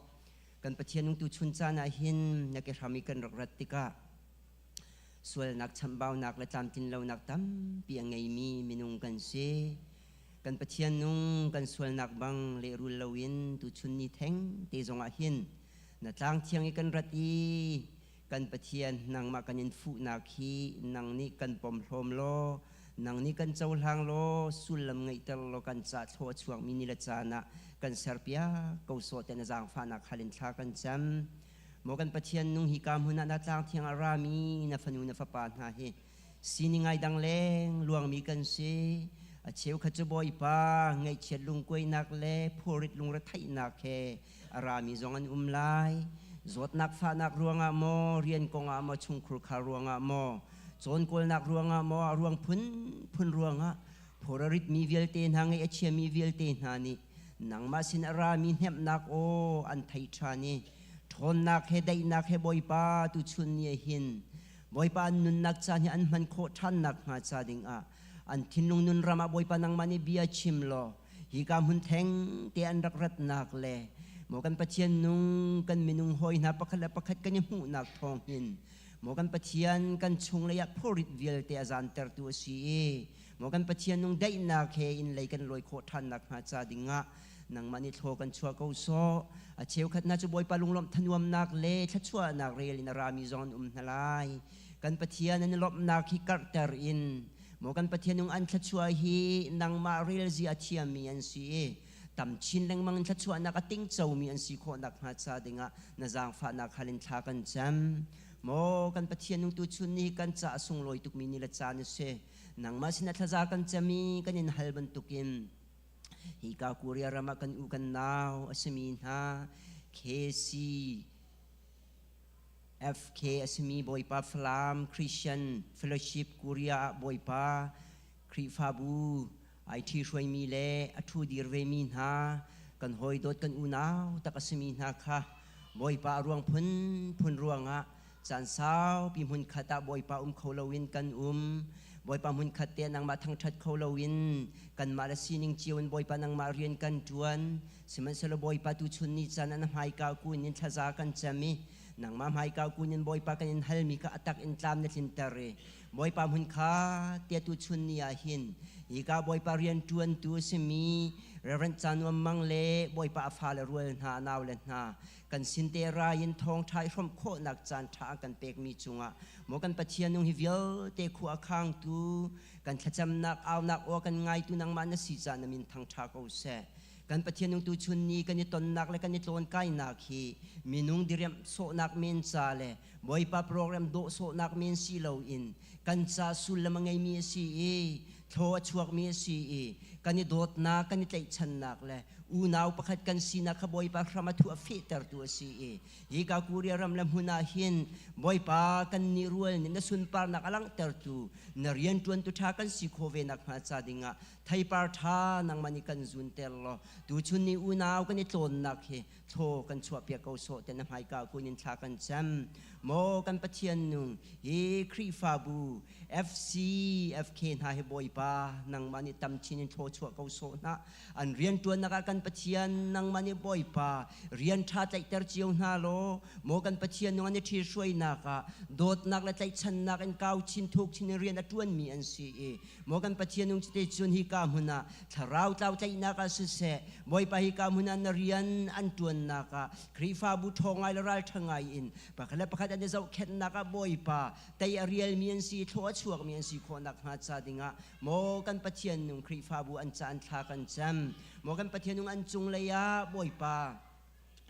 [SPEAKER 13] Kan Pathian nung tuchun caan ah hin na ke hram i kan rak rat tikah sualnak chambaunak le tlamtlin lonak tampi a ngeimi minung kan si. Kan Pathian nung kan sualnak bang lehrul loin tuchun ni theng te zongah hin na tlang thiang i kan rat i kan Pathian nangmah kan in fuhnak hi nang nih kan pom hlawm law nang nih kan cohlang law sullam ngeihter law kan ca thlaw a chuakmi ni le caan ah kan serpiak ko sawh te na zaangfahnak hal in thla kan cam. Maw kan Pathian nung hi ka hmun ah na tlang thiang a rami na fanu na fapa hna hi sining ai dang leng luangmi kan si. A cheukhat cu Bawipa ngaihchiat lungkuainak le phurit lungretheihnak he a rami zong an um lai. Zawtnak fahnak ruangah maw, rian kongah maw, chungkhur khar ruangah maw, cawnkawlnak ruangah maw, a ruang phunphun ruangah phorarit mi vialte hna ngeih a chiami vialte hna nih nangmah sin a rami hnemhnak aw an thei ṭhan i ṭhawnnak he daihnak he Bawipa tuchun ni ah hin Bawipa an nunnak caan hi an hman khawh ṭhannak hnga ca dingah an thinlung nun ram ah Bawipa nangmah nih bia chim law hika hmun theng te an rak ratnak le maw kan Pathian nung kan minung hawi hna pakhat le pakhat kan i hmuhnak thawng hin maw kan Pathian kan chung lei ah phurit vialte a zantertu a si i maw kan Pathian nung daihnak he inn lei kan lawi khawh ṭhannak hnga ca dingah nangmah nih thlaw kan chuah ko sawh. A cheukhat hna cu Bawipa lunglawmh thanuamnak le thluachuahnak rel in a rami zong an um hna lai. Kan Pathian an i lawmhnak hi karhter in maw kan Pathian nung an thluachuah hi nangmah relzi a thiammi an si i tam chin lengmang in thluachuahnak a tingcomi an si khawh nakhnga ca dingah na zaangfahnak hal in thla kan cam. Maw kan Pathian nung tuchun ni kan ca a sunglawi tukmi ni le caan a si. Nangmah sinah thlaza kan cam i kan in hal bantukin hika Korea ram ah kan u kan nau a simi hna KC FK a simi Bawipa Falam Christian Fellowship Korea ah Bawipa Khrihfabu ai ṭhi hruaimi le a ṭhu dir vemi hna kan hawi dawt kan unau tak a simi hna kha Bawipa a ruang phunphun ruangah caan saupi hmunkhat ah Bawipa um kho loin kan um. Bawipa hmunkhat te nangmah thangṭhat kho loin kanmah le sining cio in Bawipa nangmah rian kan ṭuan. Sihmanhsehlaw Bawipa tuchun ni caan an hmaika kun in thlaza kan cam i nangmah hmaika kun in Bawipa kan in halmi kha a tak in tlam na tlinter i Bawipa hmun kha tia tuchun ni ah hin hika Bawipa rian ṭuantu a simi Reverend Canuam Mang le Bawipa a fale rual hna a naule hna kan sin te rai in thawngṭha i hrawmh khawhnak caan ṭha a kan pekmi cungah maw kan Pathian nung hi vialte khua a khangtu kan thlacamnak aunak aw kan ngaitu nangmah na si caah na min thangṭha ko seh. Kan Pathian nung tuchun ni kan i tonnak le kan i tlawnkainak hi minung diriamh sawhnak men ca le Bawipa program dawh sawhnak men si loin kan ca sullam a ngeimi a si i thlaw a chuakmi a si i kan i dawtnak kan i tlaihchannak le unau pakhat kan sinak kha Bawipa hram a thu a fehtertu a si i hika Korea ram le hmun ah hin Bawipa kan nih rual nih na sunparnak a langhtertu na rianṭuantu ṭha kan si khawh ve nakhnga ca dingah theipar ṭha nangmah nih kan zunter law tuchun ni unau kan i tlawnnak hi thlaw kan chuahpiak ko sawh te na hmaika kun in thla kan cam. Maw kan Pathian nung hi Khrihfabu FCFK hna hi Bawipa nangmah nih tam chin in thlaw chuah ko sawh hna. An rianṭuannak ah kan Pathian nangmah nih Bawipa rian ṭha tlaihter cio hna law maw kan Pathian nung an i ṭhihruainak ah dawtnak le tlaihchannak in kau chin thuk chin in rian a ṭuanmi an si i maw kan Pathian nung cite cun hika hmun ah thlarau tlau tlaihnak ah siseh Bawipa hika hmun ah na rian an ṭuannak ah Khrihfabu ṭhawng ngai le ralṭha ngai in pakhat le pakhat an i zohkhenhnak ah Bawipa tei a rialmi an si thlaw a chuakmi an si khawh nakhnga ca dingah maw kan Pathian nung Khrihfabu an ca an thla kan cam. Maw kan Pathian nung an cunglei ah Bawipa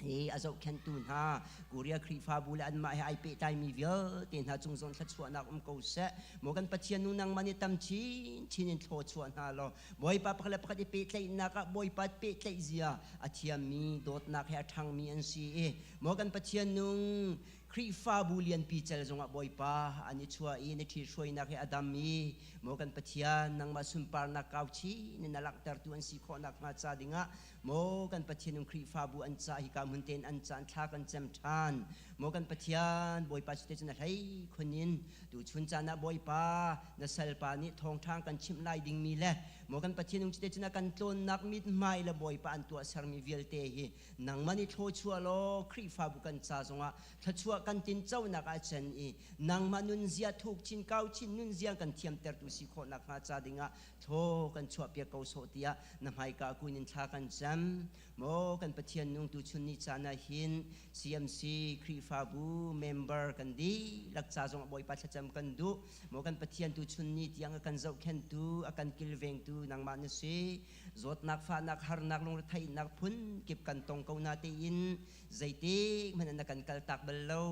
[SPEAKER 13] hi a zohkhenhtu hna Korea Khrihfabu le anmah he ai pehtlaimi vialte hna cung zong thluachuahnak um ko seh. Maw kan Pathian nung nangmah nih tam chinchin in thlawchuah hna law Bawipa pakhat le pakhat i pehtlaihnak ah Bawipa pehtlaih zia a thiammi dawtnak he a ṭhangmi an si i maw kan Pathian nung Khrihfabu lianpi cel zongah Bawipa an i chuah i na ṭhithruainak hi a dam i maw kan Pathian nangmah sunparnak kau chin in a langhtertu an si khawh nakhnga ca dingah maw kan Pathian um Khrihfabu an ca hika hmun tein an ca an thla kan cem ṭhan. Maw kan Pathian Bawipa cu te cun a hlei khun in tuchun caan ah Bawipa na salpa nih thawngṭha kan chimh lai dingmi le maw kan Pathian um cu te cun a kan tlawnnak mithmai le Bawipa an tuahsermi vialte hi nangmah nih thluachuah law Khrihfabu kan ca zongah thluachuah kan tinconak ah can i nangmah nunzia thuk chin kau chin nunzia kan thiamtertu si khawh nakhnga ca dingah thlaw kan chuahpiak ko sawh tiah na hmaika kun in thla kan cam. Maw kan Pathian nung tuchun ni caan ah hin CMC Khrihfabu member kan dihlak ca zong Bawipa thlacam kan duh. Maw kan Pathian tuchun ni tiang a kan zohkhentu, a kan kilvengtu nangmah na si. Zawtnak, fahnak, harnak, lungretheihnak phun kip kan tong ko na tein zeitik hmanh na kan kaltak bal lo.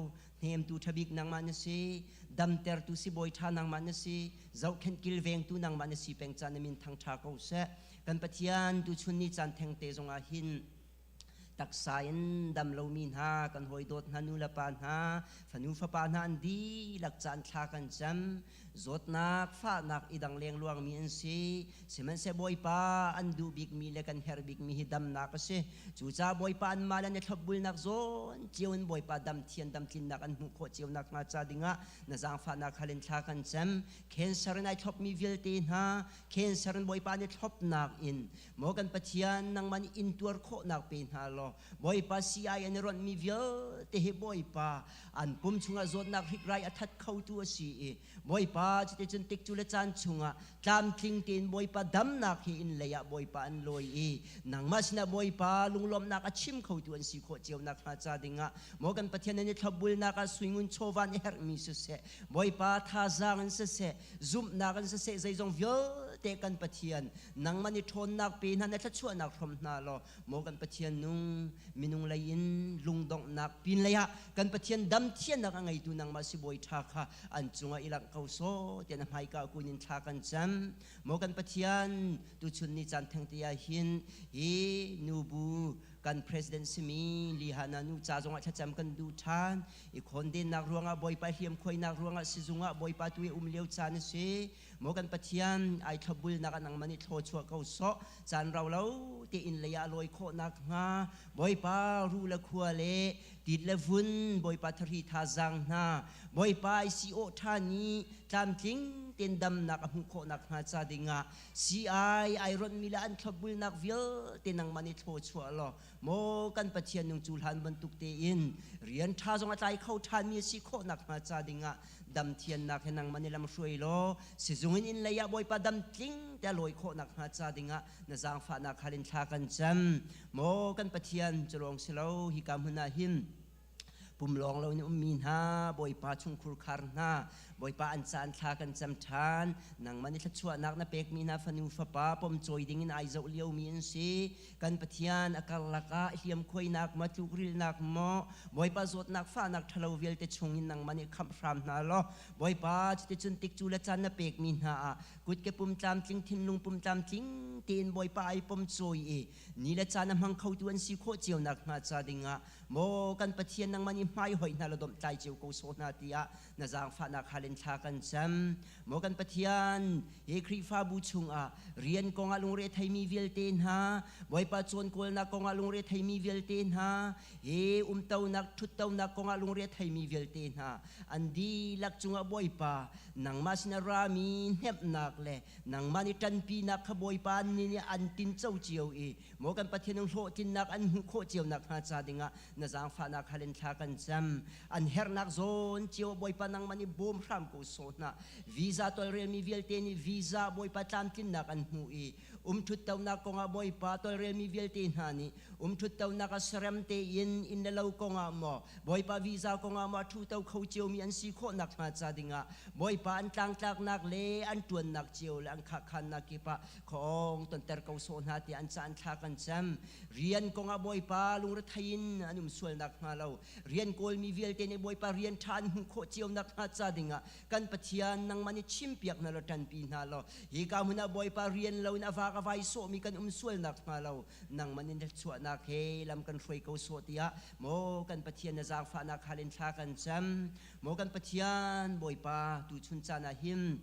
[SPEAKER 13] Hnemtu ṭhabik nangmah na si. Damtertu sibawi ṭha nangmah na si. Zohkhenh kilvengtu nangmah na si peng ca na min thangṭha ko seh. Kan Pathian tuchun ni caan thengte zongah hin taksa in dam lomi hna kan hawi dawt hna nu le pa hna fanu fapa hna an dihlak caan thla kan cam. Zawtnak fahnak i dang lengluangmi an si. Sihmanhseh Bawipa an duh bikmi le kan herh bikmi hi damnak a si. Cucaah Bawipa anmah le an i thlopbulnak zawn cio in Bawipa dam thian dam tlinnak an hmuh khawh cio nakhnga ca dingah na zaangfahnak hal in thla kan cam. Cancer in ai thlopmi vialte hna cancer in Bawipa nih thlopnak in maw kan Pathian nangmah nih intuar khawhnak pe hna law Bawipa CI an i ronhmi vialte hi Bawipa an pum chungah zawtnak hrik rai a that khotu a si i Bawipa cuticun tikcu le caan chungah tlamtling tein Bawipa damnak hi inn lei ah Bawipa an lawi i nangmah sinah Bawipa lunglawmhnak a chim khotu an si khawh cio nakhnga ca dingah maw kan Pathian nan i thlopbulnak ah suingun chawva nih herhmi siseh Bawipa thazaang in siseh zumhnak in siseh zeizong vialte kan Pathian nangmah nih ṭhawnnak pe hna na thluachuahnak hrom hna law maw kan Pathian nung minung lei in lungdonghnak pin lei ah kan Pathian dam thiannak a ngeitu nangmah sibawi ṭha kha an cungah i langh ko sawh tiah na hmaika kun in thla kan cam. Maw kan Pathian tuchun ni caan thengte ah hin hi nubu kan president simi Lihana nu ca zongah thlacam kan duh ṭhan. I khondennak ruangah Bawipa hliamkhuainak ruangah sizung ah Bawipa tu i um lio caan a si. Maw kan Pathian ai thlopbulnak ah nangmah nih thlawchuah ko sawh. Caan rau lo tein lei ah lawi khawh nakhnga Bawipa ru le khua le tit le vun Bawipa thahri thazaang hna Bawipa i si awh ṭhan i tlamtling tein damnak a hmuh khawh nakhnga ca dingah si-ai ai ronhmi le an thlopbulnak vialte nangmah nih thlawchuah law maw kan Pathian nung cu hlan bantuk tein rian ṭha zong a tlai kho ṭhanmi a si khawh nakhnga ca dingah dam thiannak he nangmah nih lam hruai law sizung in inn lei ah Bawipa dam tling te a lawi khawh nakhnga ca dingah na zaangfahnak hal in thla kan cam. Maw kan Pathian cu lawng si lo hika hmun ah hin pum lawng lo in ummi hna Bawipa chungkhur khar hna Bawipa an caan thla kan cam ṭhan. Nangmah nih thluachuahnak na pekmi hna fanu fapa pomcawi ding in ai zoh liomi an si. Kan Pathian a karlak ah hliamkhuainak maw tlukrilnak maw Bawipa zawtnak fahnak ṭhalo vialte chungin nangmah nih khamh hram hna law Bawipa cuticun tikcu le caan na pekmi hna ah kutke pum tlamtling thinlung pum tlamtling tein Bawipa ai pomcawi i ni le caan a hmang khotu an si khawh cio nakhnga ca dingah maw kan Pathian nangmah nih hmai hoih hna law domhtlai cio ko sawh hna tiah na zaangfahnak hal in thla kan cam. Maw kan Pathian, hi Khrihfabu chungah rian kongah lungre theimi vialte hna, Bawipa cawnkawlnak kongah lungre theimi vialte hna, hi umtonak ṭhuttonak kongah lungre theimi vialte hna, an dihlak cungah Bawipa nangmah sin a rami hnemhnak le nangmah nih ṭanpinak kha Bawipa nih nih an tinco cio i maw kan Pathian in hlawhtlinnak an hmuh khawh cio nakhnga ca dingah na zaangfahnak hal in thla kan cam. An herhnak zawn cio Bawipa nangmah nih bawm hram ko sawh hna. Visa tawlrelmi vialte nih visa Bawipa tlamtlinnak an hmuh i umṭhuttonak kongah Bawipa tawlrelmi vialte hna nih umṭhuttonak ah serem tein inn le lo kongah maw Bawipa visa kongah maw a ṭhuto kho ciomi an si khawh nakhnga ca dingah Bawipa an tlangtlaknak le an ṭuannak cio le an khahkhannak kip ah khuaawng tonter ko sawh hna tiah an ca an thla kan cam. Rian kongah Bawipa lungrethei in an um. sual nakhnga lo, rian kawlmi vialte nih Bawipa rian ṭha an hmuh khawh cio nakhnga ca dingah kan Pathian nangmah nih chimpiak hna law ṭanpi hna law hika hmun ah Bawipa rian loin a vak a vai sawhmi kan um sual nakhnga lo nangmah nih na chuahnak he lam kan hruai ko sawh tiah maw kan Pathian na zaangfahnak hal in thla kan cam. Maw kan Pathian Bawipa, tuchun caan ah hin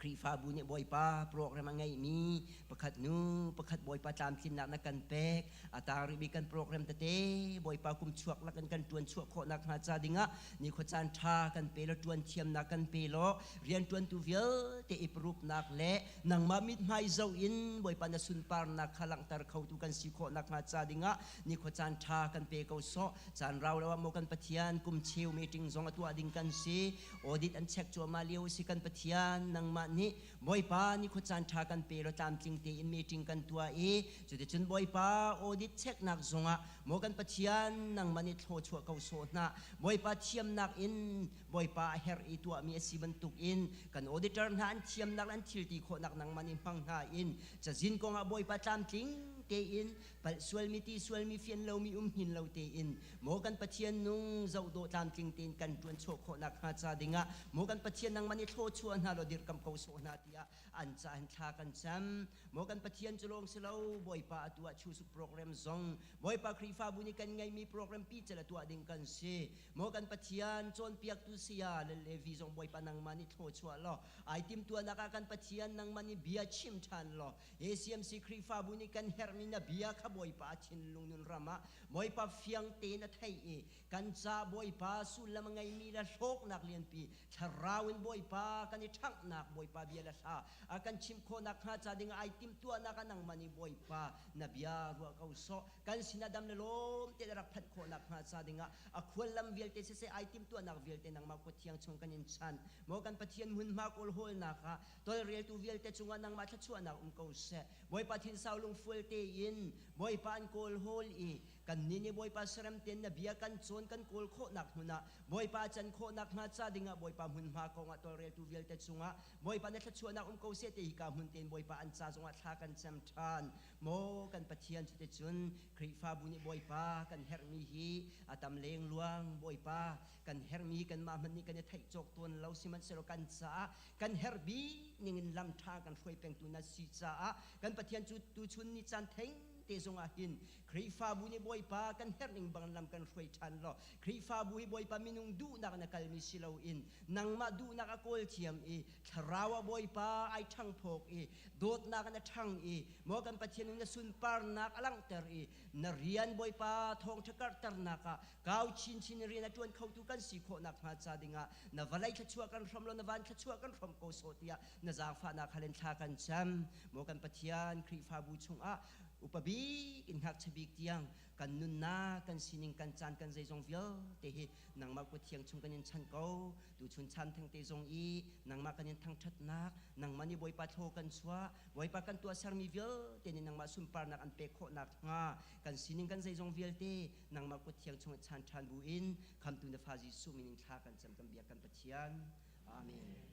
[SPEAKER 13] Khrihfabu nih Bawipa program a ngeihmi pakhat nu pakhat Bawipa tlamtlinnak na kan pek. A tang rihmi kan program tete Bawipa kum chuak lak in kan ṭuan chuah khawh nakhnga ca dingah nikhua caan ṭha kan pe law ṭuan thiamnak kan pe law rianṭuantu vialte i parupnak le nangmah mithmai zoh in Bawipa na sunparnak kha langhter khotu kan si khawh nakhnga ca dingah nikhua caan ṭha kan pe ko sawh. Caan rau lo ah maw kan Pathian kum cheu meeting zong a tuah ding kan si. Audit an check cuahmah lio si kan Pathian nangmah nih Bawipa ni khuacaan ṭha kan pe law tlamtling tein meeting kan tuah i cuticun Bawipa audit checknak zongah maw kan Pathian nangmah nih thlawchuah ko sawh hna. Bawipa thiamnak in Bawipa a herh i tuahmi a si bantukin kan auditor hna an thiamnak le an thilti khawhnak nangmah nih hmang hna in cazin kongah Bawipa tlamtling tein palh sualmi ti sualmi fian lomi um hin lo tein maw kan Pathian nung zoh dawh tlamtling tein kan ṭuan chuah khawh nakhnga ca dingah maw kan Pathian nangmah nih thlawchuah hna law dirhkamh ko sawh hna tiah an ca hin thla kan cam. Maw kan Pathian cu lawng si lo Bawipa atu ah chusuk program zong Bawipa Khrihfabu nih kan ngeihmi program pi cel a tuah ding kan si. Maw kan Pathian cawnpiaktu saya le Levi zong Bawipa nangmah nih thlawchuah law ai timtuahnak ah kan Pathian nangmah nih bia chim ṭhan law ACMC Khrihfabu nih kan herhmi na bia kha Bawipa a thinlung nun ram ah Bawipa fiang tein a theih i kan ca Bawipa sullam a ngeimi le hlawknak lianpi thlarau in Bawipa kan i ṭhanghnak Bawipa bia le hla a kan chimh khawh nakhnga ca ding ai timhtuahnak ah nangmah nih Bawipa na bia ruah ko sawh. Kan sinah dam le lawm tein a rak phanh khawh nakhnga ca dingah a khuallam vialte siseh ai timhtuahnak vialte nangmah kut thiang chung kan in chanh. Maw kan Pathian hmunhma kawlhawlnak ah tolreltu vialte cungah nangmah thluachuahnak um ko seh. Bawipa thinsau lungfual tein Bawipa an kawlhawl i kannih nih Bawipa serem tein na bia kan cawn kan kawl khawhnak hmun ah Bawipa a can khawhnak hnga ca dingah Bawipa hmunhma kongah tolreltu vialte cungah Bawipa na thluachuahnak um ko seh ti hika hmun tein Bawipa an ca zongah thla kan cam ṭhan. Maw kan Pathian, cuticun Khrihfabu nih Bawipa kan herhmi hi a tam lengluang. Bawipa kan herhmi kanmah hmanh nih kan i theih cawk tawn lo, sihmanhsehlaw kan caah kan herh bik ningin lam ṭha kan hruai pengtu na si caah kan Pathian cu tuchun ni caan theng te zongah hin Khrihfabu nih Bawipa kan herh ning bang lam kan hruai ṭhan law Khrihfabu hi Bawipa minung duhnak na kalmi si loin nangmah duhnak a kawl thiam i thlarau ah Bawipa ai ṭhangphawk i dawtnak in a ṭhang i maw kan Pathian na sunparnak a langhter i na rian Bawipa thawngṭha karhternak ah kau chinchin in rian a ṭuan khotu kan si khawh nakhnga ca dingah na vawlei thluachuah kan hrawm law na van thluachuah kan hrawm ko sawh tiah na zaangfahnak hal in thla kan cam. Maw kan Pathian, Khrihfabu chungah upa bik in ngakchia bik tiang kan nunnak, kan sining, kan caan, kan zeizong vialte hi nangmah kut thiang chung kan in chan ko. Tuchun chan thengte zong i nangmah kan in thangṭhatnak, nangmah nih Bawipa thlaw kan chuah, Bawipa kan tuahsermi vialte nih nangmah sunparnak an pek khawh nakhnga kan sining, kan zeizong vialte nangmah kut thiang chung chan ṭhan buin khamtu na fa Jesuh min in thla kan cam, kan biak kan Pathian. Amen.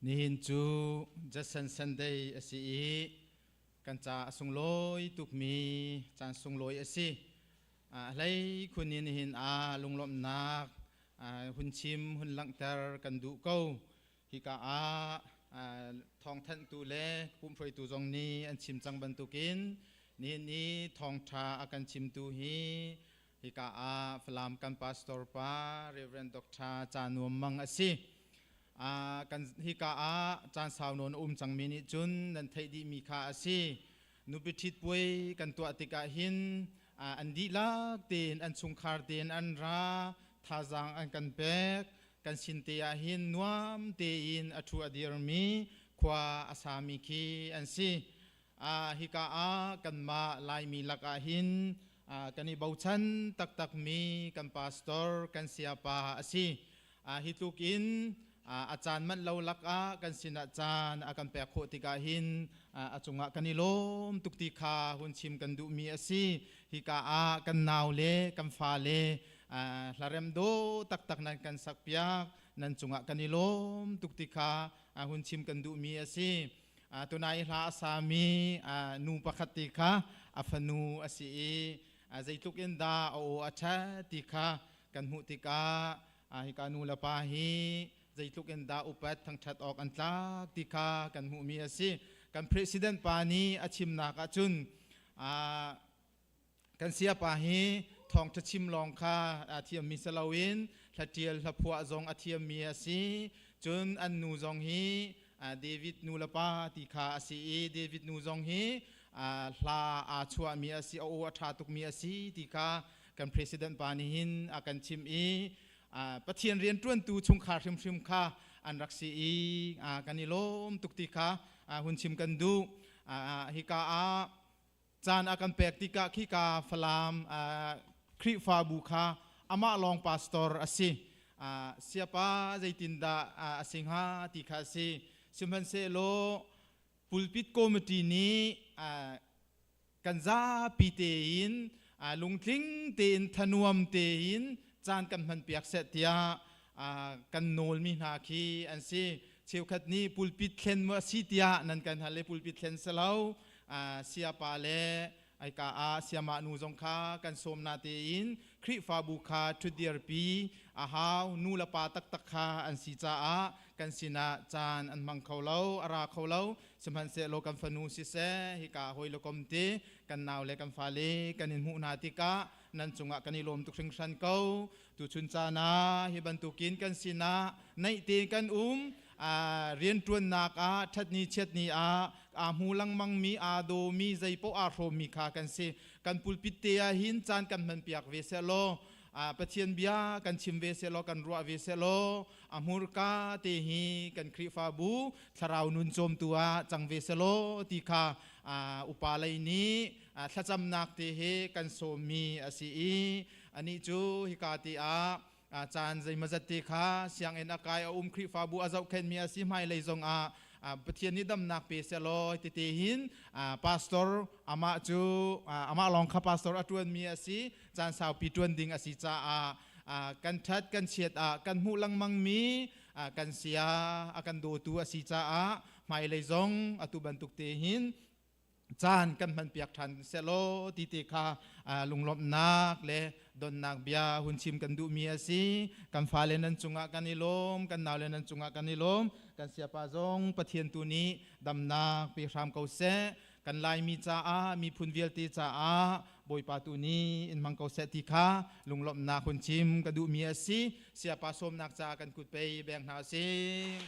[SPEAKER 14] Nihin cu Judson Sunday a si i kan ca a sunglawi tukmi caan sunglawi a si. A hlei khun in nihin ah lunglawmhnak hun chim hun langhter kan duh ko. Hika ah thawngthanhtu le pumhruaitu zong nih an chim cang bantukin nihin i thawngṭha a kan chimtu hi hika ah Falam kan pastor pa Reverend Dr. Ca Nuam Mang a si. Kan hika ah caan sau nawn a um cangmi nih cun nan theih dihmi kha a si. Nupi ṭhit puai kan tuah tikah hin an dihlak tein an chungkhar tein an ra, thazaang an kan pek. Kan sin te ah hin nuam tein a ṭhu a dirmi khua a sami khi an si. Hika ah kanmah Laimi lakah hin kan i bochan taktakmi kan pastor kan sayapa a si. Hi tluk in a caan manh lo lakah kan sinah caan a kan pek khawh tikah hin a cungah kan i lawm tuk ti kha hun chim kan duhmi a si. Hika ah kan nau le kan fale hlarem dawh taktak nan kan sakpiak nan cungah kan i lawm tuk ti kha hun chim kan duhmi a si. Tunai hla a sami nu pakhat ti kha a fanu a si i zeitluk in dah a aw a ṭhat ti kha kan hmuh tikah hika nu le pa hi zeitluk in dah upat thangṭhat awk an tlak ti kha kan hmuhmi a si. Kan president pa nih a chimnak ahcun kan siapa hi thawngṭha chim lawng kha a thiammi si loin hlatial hlaphuah zong a thiammi a si. Cun an nu zong hi David nu le pa ti kha a si i David nu zong hi hla aa chuahmi a si, a aw a ṭha tukmi a si ti kha kan president pa nih hin a kan chim i Pathian rianṭuantu chungkhar hrimhrim kha an rak si i kan i lawm tuk ti kha hun chim kan duh. Hika ah caan a kan pek tikah khika Falam Khrihfabu kha amah lawng pastor a si. Siapa zeitindah a si hnga ti kha a si. Sihmanhsehlaw pulpit committee nih kan zapi tein lungtling tein thanuam tein caan kan hmanpiak seh tiah kan nawlmi hna khi an si. Cheukhat nih pulpit thlen maw a si tiah nan kan hal i pulpit thlen si lo, siapa le aika ah siamah nu zong kha kan sawm na tein Khrihfabu kha ṭhutdirpi a hau. Nu le pa taktak kha an si caah kan sinah caan an hmang kho lo, a ra kho lo. Sihmanhsehlaw kan fanu siseh, hika hawi le kom te kan nau le kan fale kan in hmuh hna tikah nan cungah kan i lawm tuk hringhran ko. Tuchun caan ah hi bantukin kan sinah naih tein kan um, rianṭuannak ah ṭhatni chiatni ah aa hmu lengmangmi, aa dawmi, zeipaoh aa hrawmmi kha kan si. Kan pulpit te ah hin caan kan hmanpiak ve sehlaw, Pathian bia kan chim ve sehlaw, kan ruah ve sehlaw, a hmurka te hi kan Khrihfabu thlarau nun cawmtu ah cang ve sehlaw ti kha upa lei nih thlacamnak te he kan sawmmi a si i anih cu hika te ah caan zeimazat te kha sianginn a kai, a um, Khrihfabu a zohkhenhmi a si. Hmailei zong ah Pathian nih damnak pe sehlaw tete hin pastor amah cu amah lawng kha pastor a ṭuanmi a si, caan saupi ṭuan ding a si caah kan ṭhat kan chiat ah kan hmuh lengmangmi kan sia a kan dawtu a si caah hmailei zong atu bantuk te hin caan kan hmanpiak ṭhan sehlaw ti te kha lunglawmhnak le donnak bia hun chim kan duhmi a si. Kan fale nan cungah kan i lawm, kan naule nan cungah kan i lawm. Kan siapa zong Pathian tu nih damnak pe hram ko seh. Kan Laimi caah, miphun vialte caah Bawipa tu nih in hmang ko seh ti kha lunglawmhnak hun chim ka duhmi a si. Siapa sawmnak caah kan kut pei beng hna usih.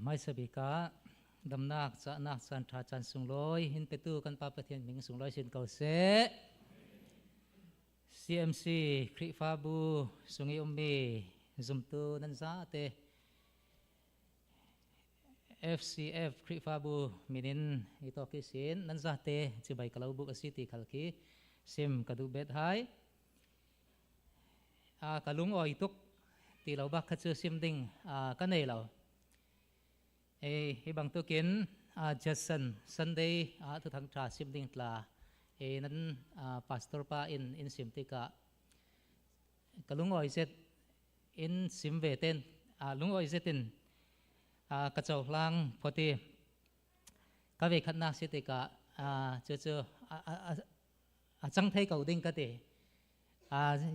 [SPEAKER 15] Hmaisa bik ah damnak cahnak caan ṭha caan sunglawi hin petu kan Pa Pathian min sunglawi sin ko seh. CMC Khrihfabu sung i ummi zumtu nan zate FCF Khrihfabu minin i to ki sin nan zate chibai kalo buk asi ti khal khi sim ka du bet hai. A ka lung oi tuk. Ti lo bak kha cu sim ding ka nei lo. E hi bangtukin Jason Sunday thuthang tha sim ding tla e nan pastor pa in in sim tikah ka lungoi zet in sim ve ten lungoi zetin ka cohlang photi ka ve khatnak si tikah cu cu a cang thei ko ding ka ti.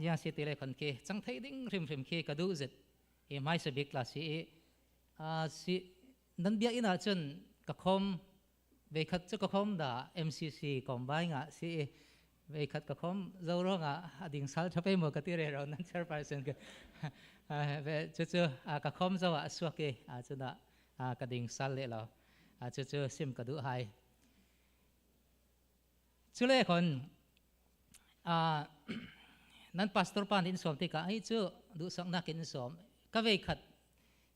[SPEAKER 15] Ya si ti le khon khi cang thei ding hrimhrim khi ka duh zet i hmaisa bik la si i si nan bia inn ah cun ka khom ve khat cu ka khom da MCC kom bai nga si i ve khat ka khom zo ro nga a ding sal thape mo ka ti re ro nan chairperson ke ve chu chu ka khom zo a suak i a chu na ka ding sal le lo chu chu sim ka du hai Cule khon nan pastor pa nih in sawm tikah hi cu duhsaknak in sawm ka vei khat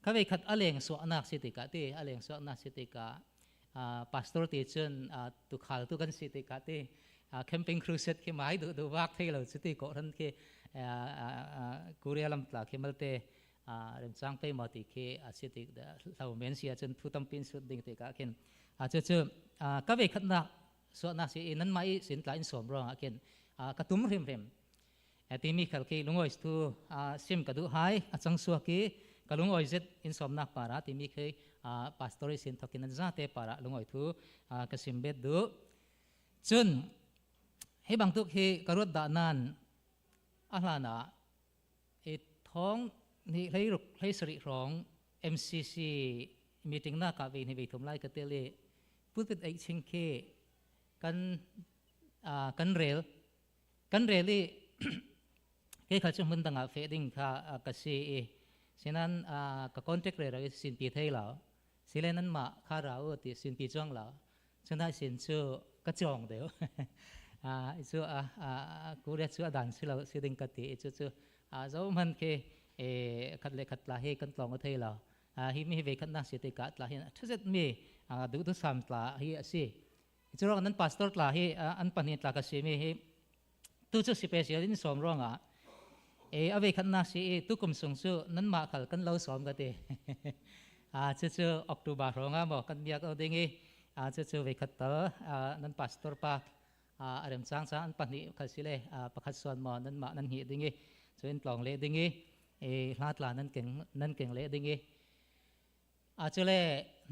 [SPEAKER 15] ka vei khat a leng suahnak si tikah ti a leng suahnak si tikah pastor ti cun tukhal tu kan si tikah ti camping crusade khi mai du du wak thei lo chu ti ko ran khi Korea lam tla khi malte remchang pe ma ti khi a si tik hlo men sia cun thu tampin sut ding tikah khin cu cu ka ve khatnak suahnak si i nan mah i sin tla in sawm ruangah khin ka tum hrimhrim timi khal khi lungoi tu sim ka duh hai a chang suak i ka lungoi zet in sawmnak para timi khi pastor sin thokin an zate para lungoi thu ka sim bet du cun hi bangtuk hi ka ruat da nan a hlan ah i thong ni hlei ruk hlei sarih hrawng MCC meeting na ka ve ni ve thum lai ka tel i pulpit ei ching khi kan kan rel kan rel i ke kha chu hmun dang ah fe ding kha ka si i sinan ka contact re ra sin pi thei lo sile nan ma kha ra u ti sin pi chuang lo chunai sin chu ka chong deu a chu a korea chu adan si lo si ding ka ti chu chu a zo man ke e khat le khat la he kan tlong thei lo hi mi ve khat na si te ka tla hin thazet mi du du sam tla hi asi chu rong nan pastor tla hi an pani tla ka si mi hi tu chu special in som ronga e ave khat na si tu kum sung chu nan ma khal kan lo som ka ti a chu chu October ronga mo kan biak o ding i a chu chu ve khat tal nan pastor pa a rem chang cha an pahnih khal sile pakhat suan mo nan ma nan hi ding i chu in tlong le ding i e hla tla nan keng nan keng le ding i A cule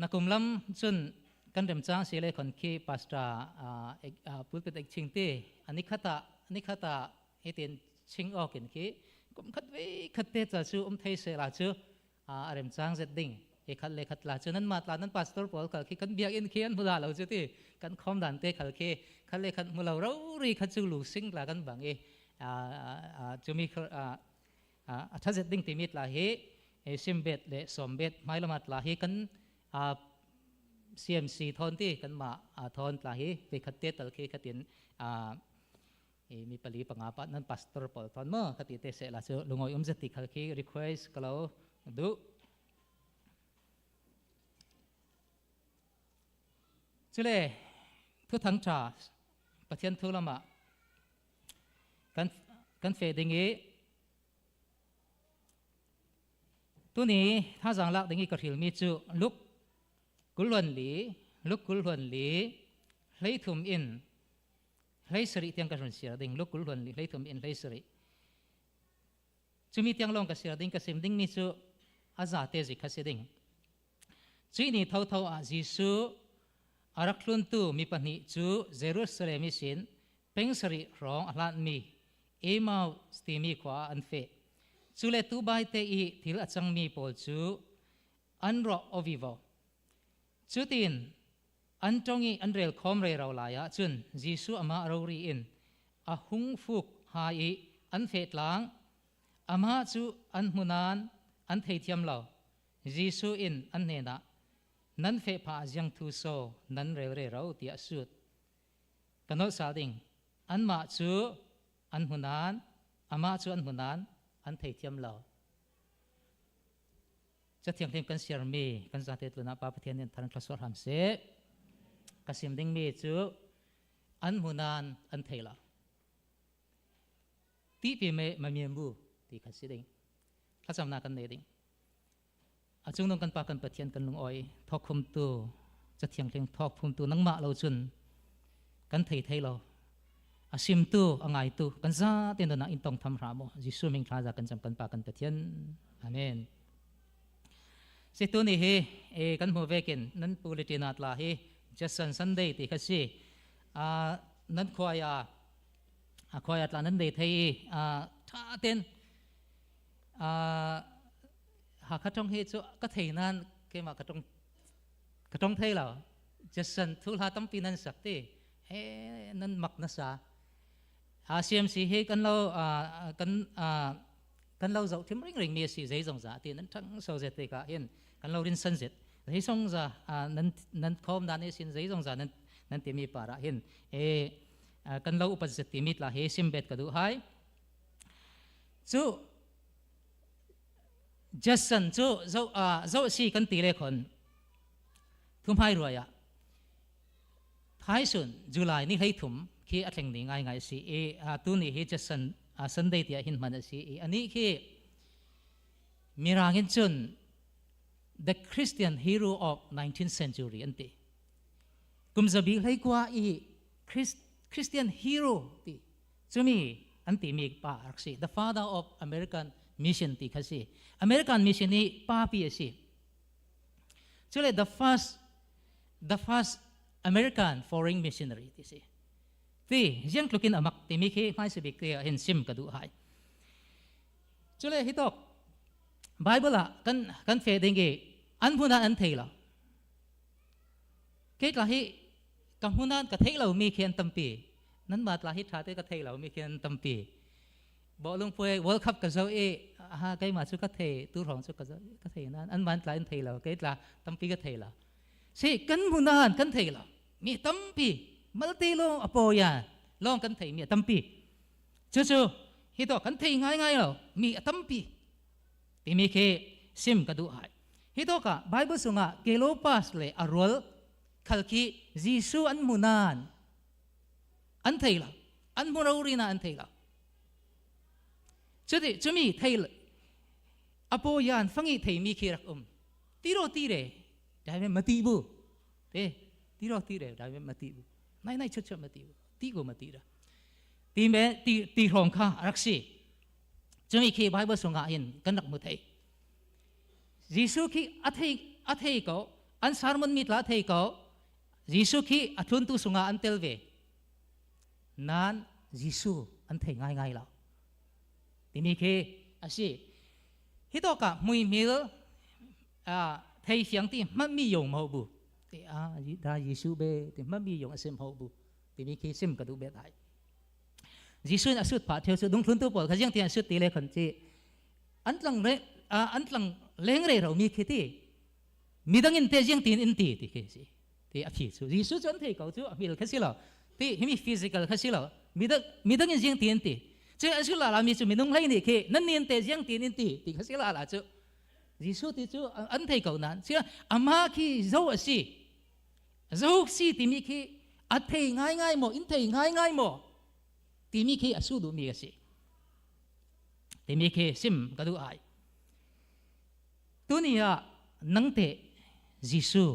[SPEAKER 15] na kum lam cun kan rem cang si le khon khi pastor pulpit ek ching ti ani khata ani khata hitin ching awk in khi kum khat ve khat te cha chu um thei se la chu a rem chang zet ding e khat le khat la chu nan ma tla nan pastor pawl khal khi kan biak in khi an hmu la lo chu ti kan khom dan te khal khi khat le khat mu lo ro ri khat chu lu sing la kan bang i chumi a thazet ding timi tla hi simbet le sombet hmailamat tla hi kan CMC thon ti kan ma thon tla hi pe khat te tal khi khatin mi pali panga pa nan pastor pol thon mo khati te se la chu lungoi um zati khal khi request kalo du chule thu thang tha pathian thu lama kan kan fe ding i tuni thazang lak ding i ka hril mi chu luk kulon li luk kulon li hlei thum in hlei sari tiang ka run siar ding luk kulon li hlei thum in hlei sari chumi tiang long ka siar ding ka sim ding mi chu aza te zi kha si ding cui ni tho tho a Jesu arak hlun tu mi pahnih chu Jerusalem sin peng sarih hrawng a hlanmi Emmaus timi khua ah an feh. Cu le tu baite i thil a cangmi pawl cu an rawh ovivo. Cutin an tong i an rel khawm rero lai ahcun Jesuh amah rori in a hung fuk ha i an feh tlang. Amah cu an hmunan an theithiam lo. Jesuh in an hnenah nan feh phah ziang thu so nan rel rero tiah a sut. Ka nolh sal ding. Anmah cu an hmunan, amah cu an hmunan an theithiam lo. Cathianghlim kan siarmi kan zate tlun ah Pa Pathian nih tharan thluachuah hram seh. Ka sim dingmi cu an hmunan an thei lo. Ti pi me ma mian bu ti kha si ding. Thlacamnak kan nei ding. A cungnung kan Pa kan Pathian kan lungawi thawkkhumtu cathianghlim thawkphumtu nangmah lo cun kan thei thei lo. A simtu a ngaitu kan za te na in tong tham hram mu. Jesuh min thla za kan cam kan Pa kan Pathian. Amen. Si tu ni hi e kan hmu vekin nan pulitina tla hi Jason Sunday ti kha si. A nan khuaya a khuaya tla nan dei thei i a tha ten a Hakha tong hi chu ka thei nan keimah ka tong ka tong thei lo. Jason thu hla tampi nan sak ti he nan mak na sa. A CMC hi kan lo kan kan lo zoh thim ring ring mi si zei zong za ti nan thang so zet te ka hin kan lo rin san zet zei song za nan nan khom dan sin zei zong za nan nan ti mi para hin e kan lo upat zet ti mi tla he sim bet ka du hai chu Jason cu zo zo si kan ti le khon thumhai ruaya Thaisun July ni hlei thum khi a thleng ni ngai ngai si i tu ni hi Jason Sunday tiah hin hman a si i ani khi mirang in cun the Christian hero of 19th century an ti kum zabi hlei kwa i Christian hero ti cumi an ti mi pa rak si the father of American mission ti kha si American mission i pa pi a si cule the first American foreign missionary ti si ti ziang tlukin amak timi khi hmaisa bik te ah hin sim ka duh hai cule hi tok Bible ah kan kan fe ding i an hmun ah an thei lo ke tla hi ka hmun an ka thei lo mi khi an tampi nan ma tla hi tha te ka thei lo mi khi an tampi Bawlung puai World Cup ka zo i ha keimah cu ka thei tu rong cu ka zo ka thei nan an man tla in thei lo kei tla tampi ka thei lo si kan munan kan thei lo mi tampi malte long apoya long kan thei mi tampi chu chu hi to kan thei ngai ngai lo mi tampi timi khi sim ka du hai hi to ka Bible sungah Kelopas le arual khal khi Jesu an munan an thei lo an hmu rori na an thei lo cuti cumi thei apo yan fangi thei mi khi rak um tiro ti re dai me mati bu te tiro ti re dai me mati bu nai nai chut chut mati bu ti go mati ra ti me ti ti rong kha rak si cumi khi bible sunga hin kan rak mu thei Jesuh khi a thei a thei ko an sermon mi tla thei ko Jesuh khi a tluntu sungah an tel ve Nain Jesuh an thei ngaingai lo timi khi a si. Hi tawk ah hmuihmil thei fiang ti hmami yong mo bu ti a da Jesuh be ti hmami yong a sim ho bu timi khi sim ka duh bet ai. Jesuh in a sut pah theo cu dungthluntu pawl kha jiang ti an sut ti le khon ci an tlang re an tlang leng re ro mi khi ti midang in te jiang tin in ti ti khi si ti a phi cu Jesuh cu an thei ko cu a hmil kha si lo ti himi physical kha si lo midang midang in ziang tin ti cu an si la la mi cu minung hlei nih khi nan nin te ziang tin in ti ti kha si la la cu Jesuh ti cu an thei ko nan si ama khi zo a si zo si timi khi a thei ngai ngai maw in thei ngai ngai maw timi khi a su duh mi a si timi khi sim ka duh ai Tuni ah nang teh Jesuh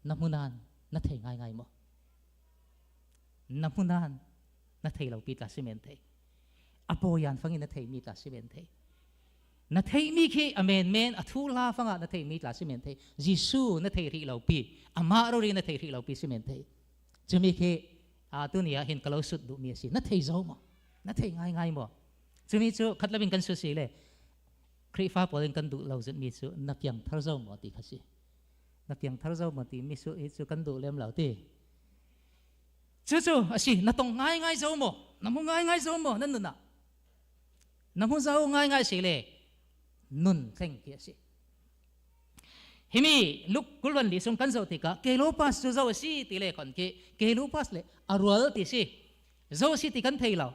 [SPEAKER 15] na hmunan na thei ngaingai maw? Na hmunan na thei lo pi tla si men thei. Apoyan fangin na thei mi tla si men thei. Na thei mi khi a men men a thu la fanga na thei mi tla si men thei. Jesuh na thei rih lo pi amah ro ri na thei rih lo pi si men thei. Chumi khi a tuni ah hin ka lo sut duh mi a si. Na thei zo maw? Na thei ngai ngai maw? Chumi cu khat labin kan su si le Khrihfa pawl in kan duh lo zutmi cu na piangthar zo maw ti kha si. Na piangthar zo maw ti mi su hi cu kan duh lem lo ti. Cucu a si na tong ngaingai zo maw? Na hmu ngaingai zo maw nan nun ah? Na hmu zo ngaingai si le nun thleng khi a si. Himi Luke kulvan li sung kan zoh tikah Kelopas cu zo a si ti le kon khi Kelopas le a rual ti si. Zo si ti kan thei lo.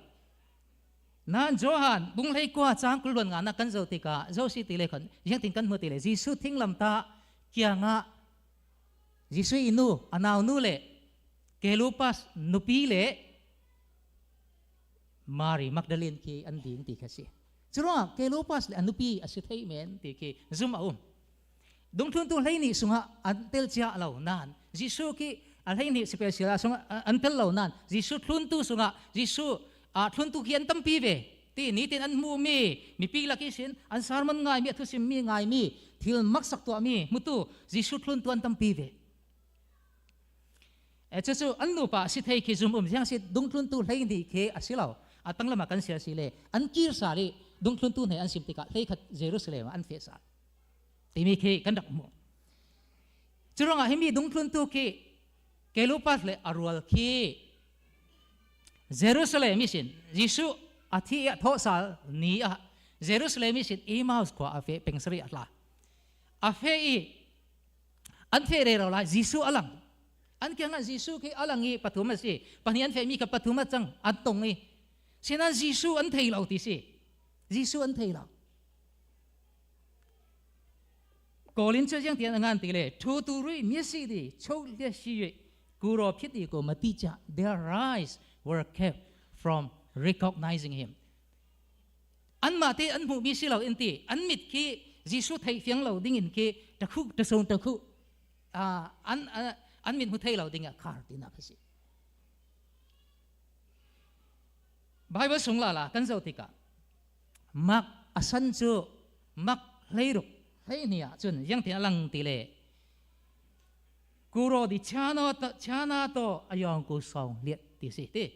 [SPEAKER 15] Nain Johan bunghlei kua cang kulluan nga na kan zo tikah zo si ti le khan riang tin kan hmu ti le Jesuh thinglam ta kiangah Jesuh i nu a nau nu le Kelupas nupi le Mary Magdalene khi an ding ti kha si. Curuangah Kleopas le a nupi a si thei men ti khi zum a um. Dungthluntu hleihnih sungah an tel cia lo nain Jesuh khi a hleihnih special ah sungah an tel lo nain Jesuh thluntu sungah Jesuh thluntu khi an tampi ve ti nitin an hmuhmi mipi lak i sin an sermon ngaimi a thusimmi ngaimi thil maksak tuahmi hmutu Jesuh thluntu an tampi ve. E cucu an nupa si thei khi zum um ziang si dungthluntu hleihnih khi a si lo. A tanglam ah kan sia si le an kir sal i dungthluntu hne an sim tikah hleikhat Jerusalem ah an feh sal. Timi khi kan rak hmuh. Curuangah himi dungthluntu khi Kleopas le a rual khi Jerusalem i sin Jesuh a thi a thawh sal ni ah Jerusalem i sin Emmaus khua a fe peng sarih a tla. A fe i an fe re ro lai Jesuh a lang. An kiang ah Jesuh khi a lang i pathum a si. Pahnih an fehmi kha pathum a cang an tong i sinan Jesuh an thei lo ti si. Jesuh an thei lo. Kawlin cu jiang tian ngan ti le thu tu rui mi si di cho le si yue kuro phit i ko mati cha their eyes were kept from recognizing him. An mah te an hmuh mi si lo in ti an mit khi Jesuh thei fiang lo ding in khi ta khu ta song ta khu an an mit hmu thei lo ding ah khar ti nak si. Bible sung la la kan zo tikah mak asan cu mak hleiruk hleihnih ah cun yangtin alang ti le kuro di chana to chana to ayong ku song liet ti si ti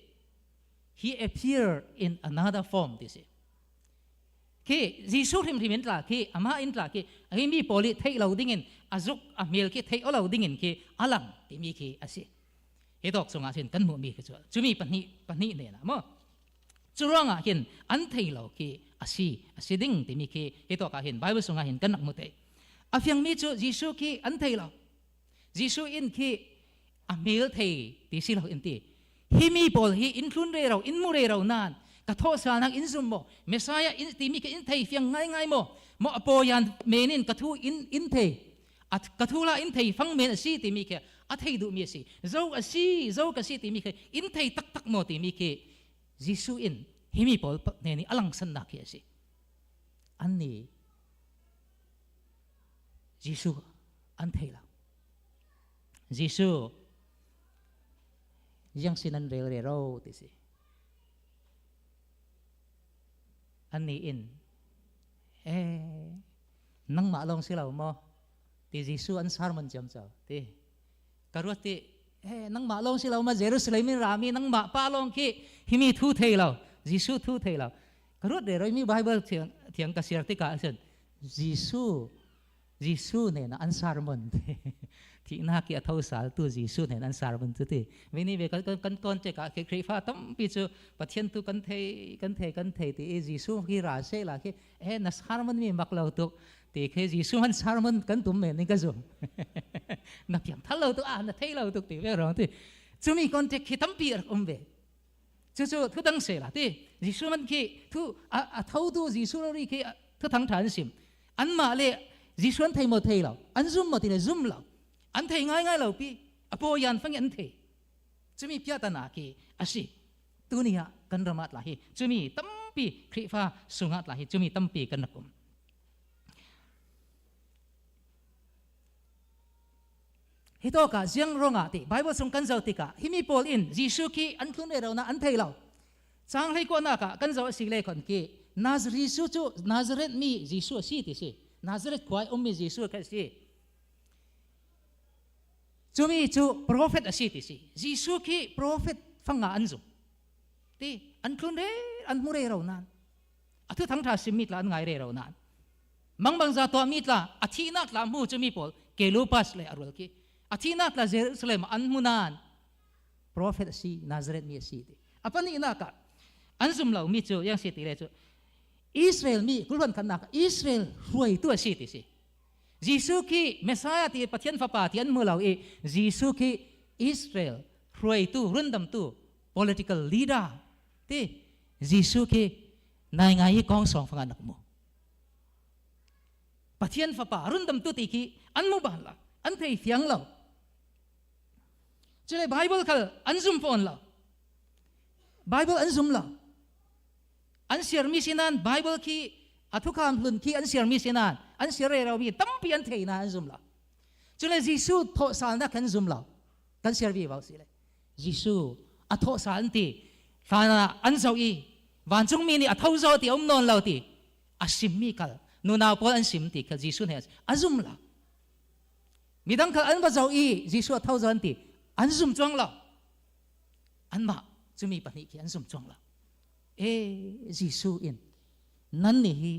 [SPEAKER 15] he appear in another form ti si khi Jesuh hrim hrim in tla khi ama in tla khi hi mi pawl i theih lo ding in azuk a hmel khi theih lo ding in khi alang timi khi asi hi dok chungah sin kan hmuh mi khi chu chumi pahnih pahnih ne na mo Curuangah hin an thei lo khi a si ding timi khi hi tawk ah hin Bible sungah hin kan rak hmu te. A fiangmi cu Jesuh khi an thei lo. Jesuh in khi a hmel thei ti si lo in ti. Hi mi pawl hi in thlun re ro in mu re ro nan ka thawh salnak in zum maw Messiah in timi khi in thei fiang ngai ngai maw maw apoyan men in ka thu in in thei ka thu la in thei fang men a si timi khi a thei duhmi a si zo a si zo ka si timi khi in thei taktak maw timi khi Jesuh in himi pawl ne nih a langsannak hi a si an nih Jesuh an thei lo Jesuh yang sin an rel re ro ti si an nih in eh nangmah lawng si lo maw ti Jesuh an sermon ciam cho ti ka ruat ti he nangmah lawng si lo ma Jerusalem in rami nangmah pa lawng khi himi thu thei lo Jesuh thu thei lo ka ruat re roi mi Bible thiang thiang ka siar tikah ahcun Jesuh Jesuh nen an sermon thihnak i a tho sal tu Jesuh nen an sermon cu ti mi nih ve kan kan ton te ka Khrihfa tampi cu Pathian tu kan thei kan thei kan thei ti i Jesuh hi ra se la khi he na sermon mi mak lo tuk ti khi Jesuh han sermon kan tum men ning ka zum na piang thal lo tuk a na thei lo tuk ti ve rong ti chumi contact khi tampi rak um ve cu cu thu dang se la ti Jesuh man khi thu a tho tu Jesuh ri khi thu thang than sim an mah le Jesuh an thei mo thei lo an zum mo ti le zum lo an thei ngai ngai lo pi apo yan fang an thei chumi pia ta na khi asi tuni ah kan ram ah tla hi chumi tampi Khrihfa sungah tla hi chumi tampi kan rak um hi to ka ziang rongah ti Bible sung kan zoh tikah himi pawl in Jesuh khi an tlun re na an thei lo chang hlei ko nak ah kan zoh si le kon ki Nazareth cu Nazareth mi Jesuh a si ti si Nazareth khua ummi Jesuh kha si Cumi cu prophet a si ti si. Jesuh khi prophet fanga an zum. Ti an tlun re an hmu re ro nan. A thu thang tha sim mi tla an ngai re ro nan. Mangbang za to mi tla a thi nak tla mu cu mi pawl Kelupas le arul khi a thi nak tla Jerusalem an hmu nan. Prophet a si Nazareth mi a si ti. Apani nak ah an zum lo mi cu yang si ti le cu Israel mi kulwan khan nak Israel hruaitu a si ti si. Jesuh khi Messiah ti Pathian Fapa ti an hmu lo i Jesuh khi Israel hruaitu rundamtu political leader ti Jesuh khi nai ngai hi kong song fanga nak mu. Pathian Fapa rundamtu ti khi an mu ban lo an thei fiang lo. Cule Bible khal an zum fawn lo. Bible an zum lo. An siarmi sinan Bible khi a thukam hlun khi an siarmi sinan an siar re mi tampi an thei na an zum lo. Cule Jesuh thawhsalnak kan zum lo. Kan siar vi vau si le. Jesuh a thawhsal an ti. Hlan an zoh i vancungmi nih a tho zo ti um nawn lo ti a simmi kal nunau pawl an sim ti kha Jesuh nih a zum lo. Midang khal an va zoh i Jesuh a tho zo an ti an zum chuang lo. Anmah cumi pahnih khi an zum chuang lo. E Jesuh in nan nih hi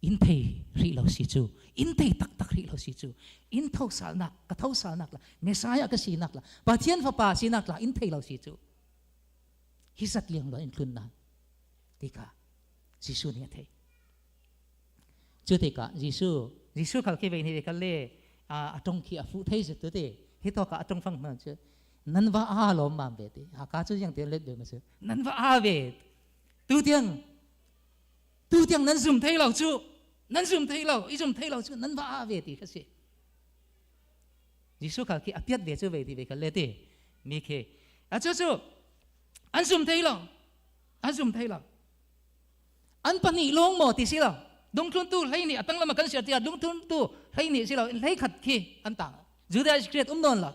[SPEAKER 15] in thei rih lo si cu in thei taktak rih lo si cu in tho salnak ka tho salnak la Messiah ka sinak la Pathian fapa sinak la in thei lo si cu hi zat liang lo in tlun nan ti kha Jesuh nih a thei cu tikah Jesuh Jesuh khal khi ve ni khal le a tong khi a fu thei zet tu te hi to ka a tong fang hman cu nan va a lom mam ve ti ha ka cu yang te let ve ma cu nan va a ve tu tiang tu tiang nan zum thei lo cu nan zum thei lo i zum thei lo cu nan va a ve ti kha si Jesuh khal khi a piat ve cu ve ti ve khal le ti mi khi a cu cu an zum thei lo an zum thei lo an pahnih lawng maw ti si lo dungthluntu hlei nih a tanglam kan siar tiah dungthluntu hlei nih si lo hlei khat khi an tang Judah Iskriat um nawn lo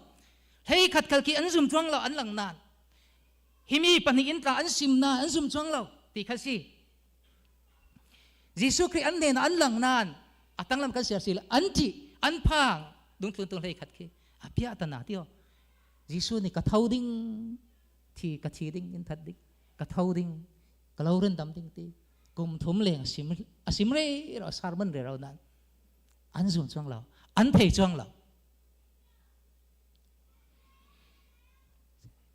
[SPEAKER 15] hlei khat khal khi an zum chuang lo an lang nan himi pahnih in tla an sim na an zum chuang lo ti kha si Jesuh Khrih an nen an lang nan a tanglam kan siar si an ṭih an phang dungthluntu hlei khat khi a pia tana tio Jesuh nih ka tho ding thi ka thi ding in that ding ka tho ding ka lo ren dam ding ti kum thum leng sim asim re ro sarman re ro nan an zum chuang lo an thei chuang lo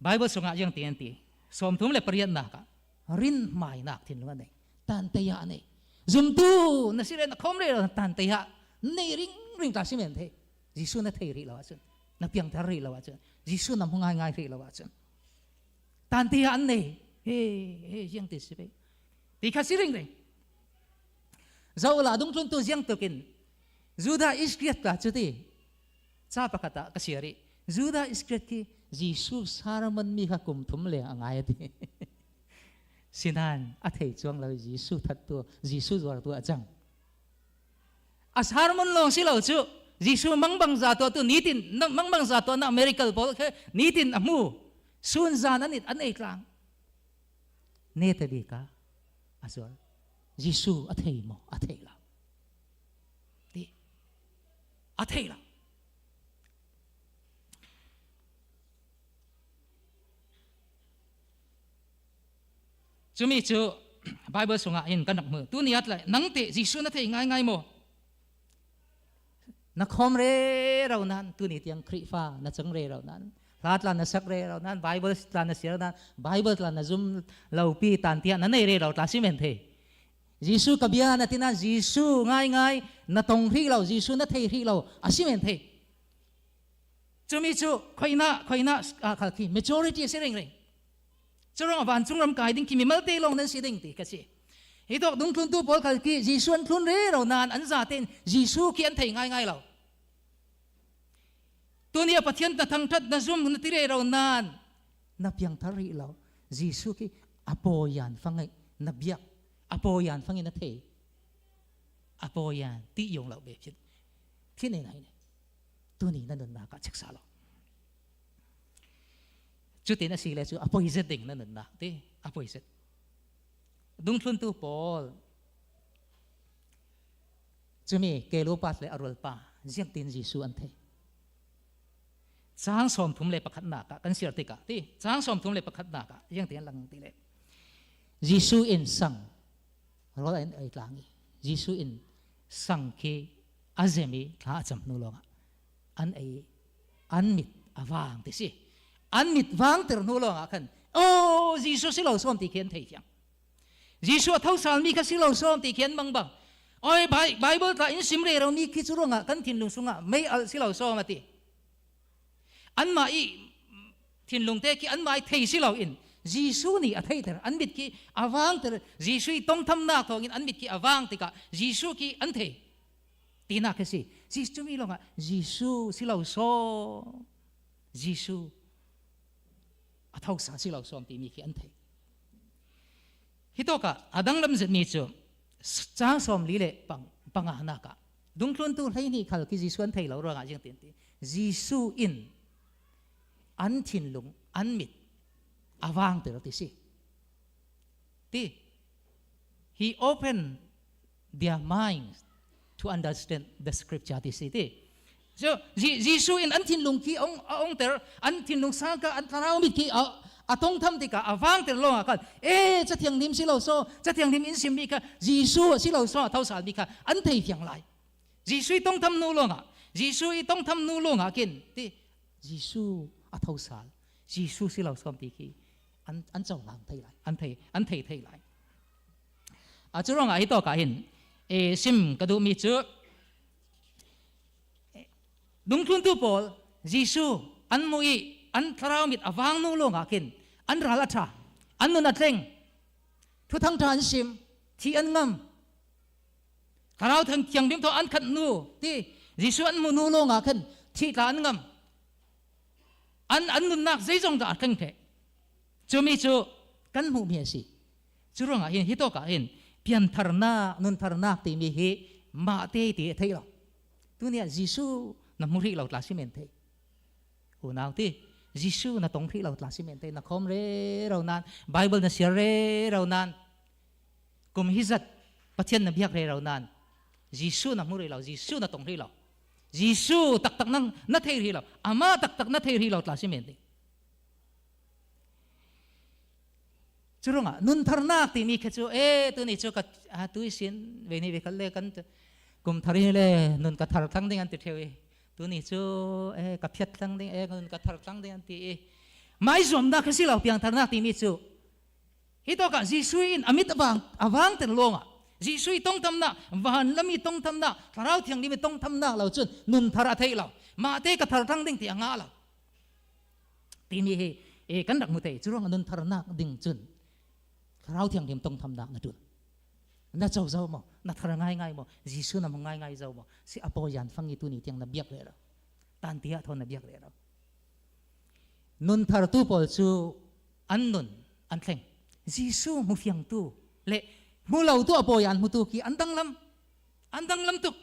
[SPEAKER 15] Bible sungah yang ti an ti som thum le pariat nak ah rin mai nak thin lung nei tan te ya nei zumtu na si re na khom re ro tan te ya nei ring ring ta simen the Jesu na thei ri lo ahcun na piang thar ri lo ahcun Jesu na hmu ngai ngai ri lo ahcun tan ti an nei he he jiang ti si ve ti kha si ring ring zo la dung tlun tu jiang tukin Judah Iskriat ka chu ti cha pakhat ah ka siari Judah Iskriat ki Jesuh sermon mi kha kum thum le angai ati sinan a thei chuang lo Jesuh that tu Jesuh zuar tu a chang a sermon lawng si lo cu Jesuh mangbang za to tu nitin mangbang za to na miracle pawl khe nitin a hmu sun zan an it an ei tlang ne te bi ka a zual Jesuh a thei mo a thei lo ti a thei lo Cumi cu Bible sungah hin kan rak hmu. Tu ni at le nang te Jesuh na thei ngai ngai maw? Na khom re ro nan tu ni tiang Khrihfa na cang re ro nan hla tla na sak re ro nan Bible tla na siar nan Bible tla na zum lo pi tan tia na nei re ro tla si men the Jesuh ka bia na tina Jesuh ngai ngai na tong ri lo Jesuh na thei ri lo asi men the cumi cu khoina khoina khal khi majority si ring ring Curang vancung ram kai ding khi mi malte lawng nan si ding ti ka si. Hi dok dung tlun tu pawl khal ki Jesuh an tlun re ro nan an za ten Jesuh khi an thei ngai ngai lo. Tuni a Pathian na thangthat na zum na ti re ro nan na piang thar ri lo. Jesuh khi apoyan fangai na biak apoyan fangai na thei apoyan ti yong lo be phin phin nei nai ne tuni na nun na ka chek sa lo. Cutin a si le cu a poi zet ding na nunnak ti a poi zet. Dungthluntu pawl cumi Kelopas le a rualpa ziangtin Jesuh an thei. Caang 31 ah kan siar tikah ti caang 31 ah ziangtin an lang ti le Jesuh in sang rawl an ei tlang i Jesuh in sang khi a zem i thla a cam hnu lawngah an ei an mit a vang ti si an mit vang ter hnu lawng ah khan oh Jesuh si lo sawm ti khi an thei fiang Jesuh a tho sal mi kha si lo sawm ti khi an mang bang oi Bible tla in sim re ro mi khi cu ruangah kan thinlung sungah mei al si lo sawm ati an mah i thinlung te khi an mah i thei si lo in Jesuh nih a theiter an mit khi a vang ter Jesuh i tongthamnak thawngin an mit khi a vang tikah Jesuh khi an thei tinak khi si Jesuh mi lawngah Jesuh si lo sawm Jesuh a thosa si lo sawm timi khi an theih. Hi tawk ah a danglam zetmi cu caang sawm li le pang panga nak ah dungthluntu 12 khal khi Jesuh an thei lo ruangah jing tin ti Jesuh in an thinlung an mit a vang ter ti si ti he opened their minds to understand the scripture ti si ti so Jesuh in an thinlung khi ong a ong ter an thinlung sangka an thlarau mit khi a tong tham tikah a vang ter lawngah khan e cathiang nim si lo so cathiang nim in sim mi kha Jesuh si lo so tho sal mi kha an thei fiang lai Jesuh i tong tham nu lawngah Jesuh i tong tham nu lawngah kin ti Jesuh a tho sal Jesuh si lo som ti khi an an cohlang thei lai an thei an thei thei lai a cu ruangah hi to ka hin e sim ka duh mi cu dungthluntu pawl Jesuh an mu i an thlarau mit a vang nu lawngah khin an ral a ṭha an nun a tleng thuthang ṭha an sim thi an ngam thlarau thianghlim thaw an khat nu ti Jesuh an mu nu lawngah khin thi tla an ngam an an nunnak zeizong dah a thleng the cumi cu kan hmuhmi a si cu ruangah hin hi tawk ah hin piantharnak nuntharnak timi hi mah te ti a thei lo tu ni ah Jesuh na hmu rih lo tla si men thei unau ti Jesuh na tong rih lo tla si men thei na khom re ro nan Bible na siar re ro nan kum hi zat Pathian na biak re ro nan Jesuh na hmu rih lo Jesuh na tong rih lo Jesuh taktak nang na thei rih lo ama taktak na thei rih lo tla si men ding Curangah nuntharnak timi kha cu e tuni cu ka tu sin ve ni ve kal le kan kum thar hi le nun ka thar thlang ding an ti theu i tuni cu e ka phiat thlang ding e nun ka thar thlang ding an ti i mai zuamnak kha si lo piang tharnak timi cu hi to ka Jesuh in amit awang awang ten lawngah Jesuh i tongtamnak van lami tongtamnak thlarau thianghlim i tongtamnak lo cun nun thar a thei lo mah te ka thar thlang ding ti a nga lo timi hi e kan rak mu te cu ruang nun tharnak ding cun thlarau thianghlim tongthamnak na tul na cho zo mo na thar ngai ngai mo Jesuh na ngai ngai zo mo si apo yan fangi tu ni tiang na biak le ro tan tia thon na biak le ro nun thar tu pawl cu an nun an thleng Jesuh mu fiang tu le mu lo tu apo yan mu tu ki an dang lam an dang lam tuk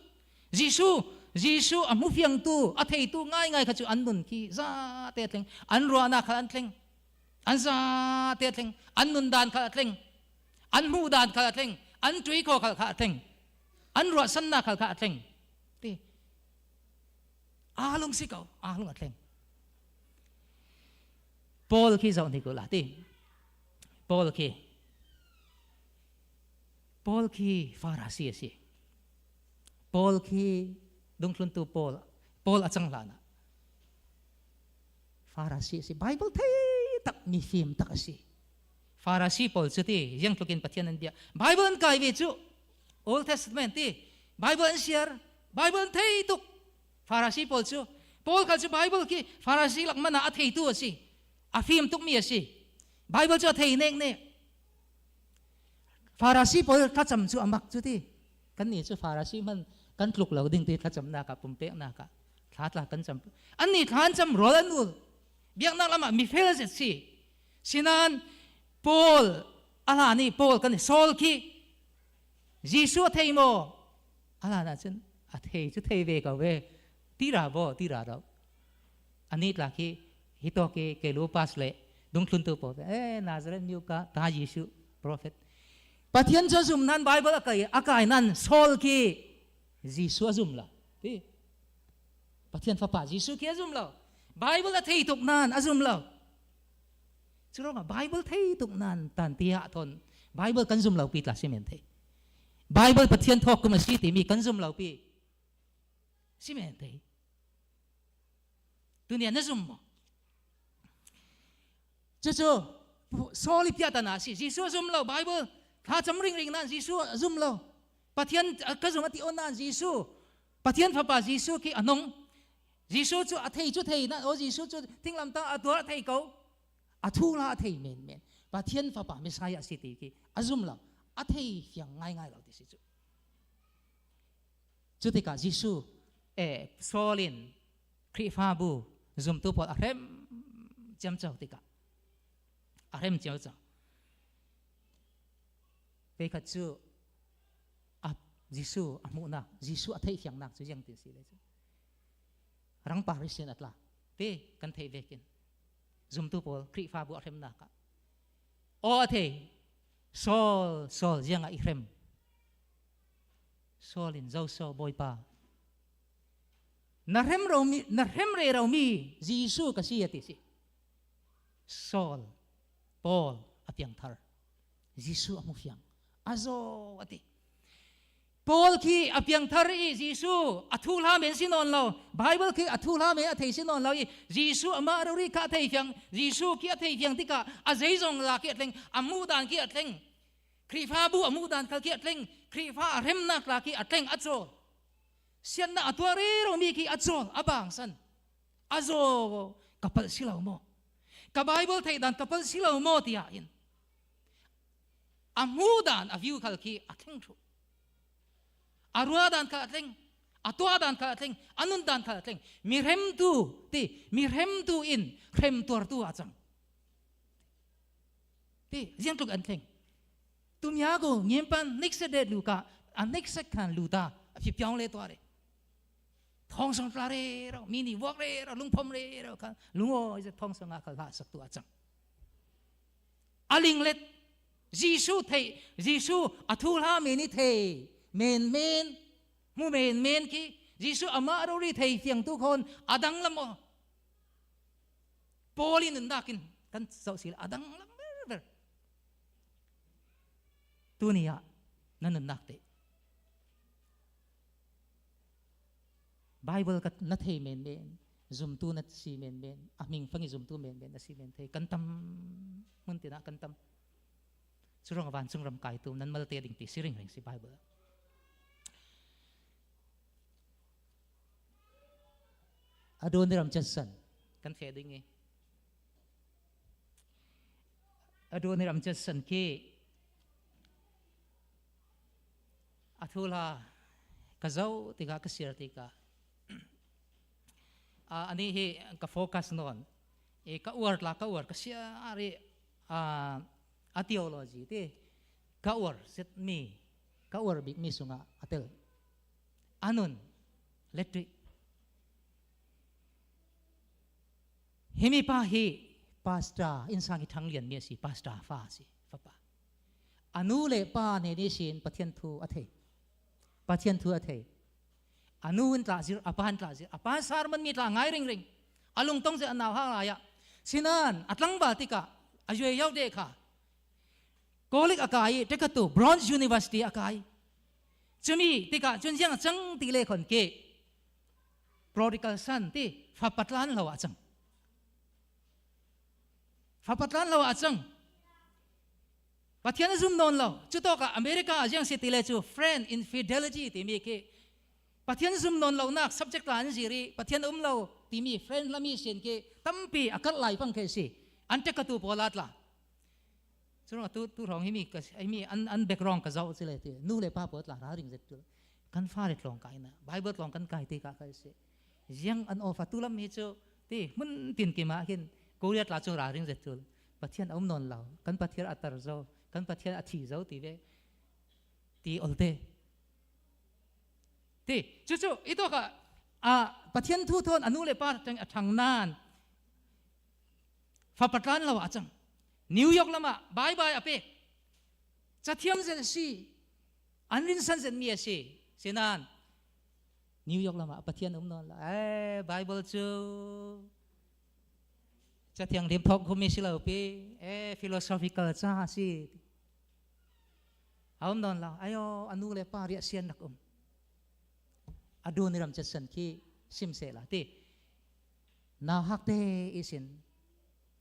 [SPEAKER 15] Jesuh Jesuh a hmu fiangtu a theitu ngaingai kha cu an nun khi za te thleng an ruahnak kha an thleng an za te thleng an nun dan kha a thleng an hmuh dan kha a thleng an tui kho kha kha a thleng an ruahsannak kha kha a thleng ti aa lung si ko aa lung a thleng Paul khi zoh ni ko la ti Paul khi Paul khi Farasi a si. Paul khi dungthluntu Paul, Paul a cang hlan ah Farasi a si. Bible thei tak mi fim tak a si. Farasi pawl cu ti ziang tluk in Pathian an bia. Bible an kai ve cu Old Testament ti Bible an siar, Bible an thei tuk. Farasi pawl cu Paul kha cu Bible khi Farasi lak man ah a theitu a si. A fim tuk mi a si. Bible cu a thei nek nek. Farasi pawl thlacam cu a mak cu ti. Kan nih cu Farasi hman kan tluk lo ding ti thlacamnak ah pumpeknak ah thla tla kan cam. An nih thla an cam rawl an ul. Biaknak lam ah mifel zet si. Sinan Paul ala nih Paul kan Saul khi Jesuh a thei maw? Ala na cun a thei cu thei ve ko ve. Tira bo tira do. Ani tla khi hi to ke ke lu pas le dungthlun tu po e Nazareth miu ka ta Jesuh prophet Pathian cu zum nan Bible akai akai nan Saul khi Jesuh a zum lo ti Pathian fapa Jesuh khi a zum lo Bible a thei tuk nan a zum lo cu ruangah Bible thei tuk nan tan ti ah thon Bible kan zum lo pi tla si men thei Bible Pathian thawk kum a si timi kan zum lo pi si men thei Tunia na zum maw? Cucu Saul i piahtana a si. Jesuh a zum lo. Bible thla cam ringring nain Jesuh a zum lo. Pathian ka zum a ti on nain Jesuh Pathian fapa Jesuh khi a nung. Jesuh cu a thei cu thei na o Jesuh cu thinglam tang a tuar a thei ko. A thu la a thei men men. Pathian fapa Messiah si ti khi a zum lo. A thei fiang ngaingai lo ti si cu. Cu tikah Jesuh eh Saul in Khrihfabu zumtu pawl a hrem ciamco tikah a hrem cio cang. Veikhat cu a Jesuh a hmuhnak, Jesuh a theihfiangnak cu ziang tin si le cu. Rangpar i sin a tla. Te kan theih vekin. Zumtu pawl Khrihfabu a hremnak ah. Aw a thei. Saul, Saul ziang ah i hrem. Saul in zo so Bawipa. Na hrem romi, na hrem re romi Jesuh ka si a ti si. Saul, Paul a piangthar. Jesuh a hmu fiang. A zaw a ti. Paul khi a piangthar i Jesuh a thu hla men si nawn lo. Bible khi a thu hla men a thei si nawn lo i Jesuh amah rori kha a thei fiang. Jesuh khi a thei fiang tikah a zeizong la khi a tleng, a mu dan khi a tleng. Khrihfabu a mu dan khal khi a tleng. Khrihfa a remnak la khi a tleng a cawl. Siannak a tuar romi khi a cawl a bang san. A zaw ka palh si lo maw? Ka Bible theih dan ka palh si lo maw tiah in a hmu dan a view khal khi a thleng thu a rua dan khal a thleng a tuah dan khal a thleng a nun dan khal a thleng mi hremtu ti mi hremtu in hrem tuartu a cang ti ziang tluk an thleng tumya go ngem pan nik se de lu ka a nik se khan lu ta a phi pyong le to re thong song tla re ro mi ni wok re ro lungphom re ro kha lungo ze thong song a khal ha sak tu a cang Aling let Jesuh thei Jesuh a thu hla men i thei men men mu men men khi Jesuh amah rori thei fiang tu khon adang lam o Paul in nakin kan zoh sil adang lam ber ber tu ni ah na nunnak te Bible ka na thei men men zumtu na si men men a ming fangi zumtu men men na si men thei kan tam mun tina kan tam churong van chung ram kai tu nan mal te ding ti siring ring si Bible Adoniram Judson kan fe ding i Adoniram Judson khi A thula ka zoh tikah ka sir tikah ani hi ka focus non i ka uar la ka uar ka sia ari a theology ti ka uar set mi ka uar bik mi sungah atel anun letri himi pa hi pastor insang hi thang lian mi asi pastor fa si fapa A nu le pa ne nih sin Pathian thu a thei. Pathian thu a thei. A nu in tla zir, a pa in tla zir. A pa sarman mi tla ngai ring ring. A lungtong ze a nau hang lai ah. Sinan a tlangval tikah a yue yau de kha. Kolik a kai i tekatu Bronze University a kai. Cumi tikah cun ziang cang ti le khon ke prodigal son ti fa patlan lo ah cang. Fa patlan lo ah cang. Pathian a zum nawn lo. Cu tawk ah America ah ziang si ti le cu friend infidelity timi khi Pathian zum nawn lonak subject la an zir i Pathian um lo timi friend lami sin khi tampi a karh lai pang khi si. An ṭekatu pawl a tla. Cu tu tu rong hi mi ka mi an an background ka zoh chi le ti nu le pa pawl tla ra ring zet tu kan fa le tlong kai na Bible tlong kan kai te ka kai si. Ziang an ofa tu lam hi cu ti mun tin kima hin Korea tla cu ra ring zet tu Pathian a um nawn lo kan Pathian a tar zo kan Pathian a thi zo ti ve ti olte ti cucu ito ka a Pathian thu thon anu le pa tang a thang nan fa patlan lo a chang New York lama bye bye a pe cathiam zen si an rin san zen mi a si sinan New York lama Pathian um non la eh Bible chu Cathiang lim thawk khumi si lo pi e philosophical ca si aum non lo ayo anu le pa ria sian nak um adu ni ram chatsan khi sim se la ti na hak te isin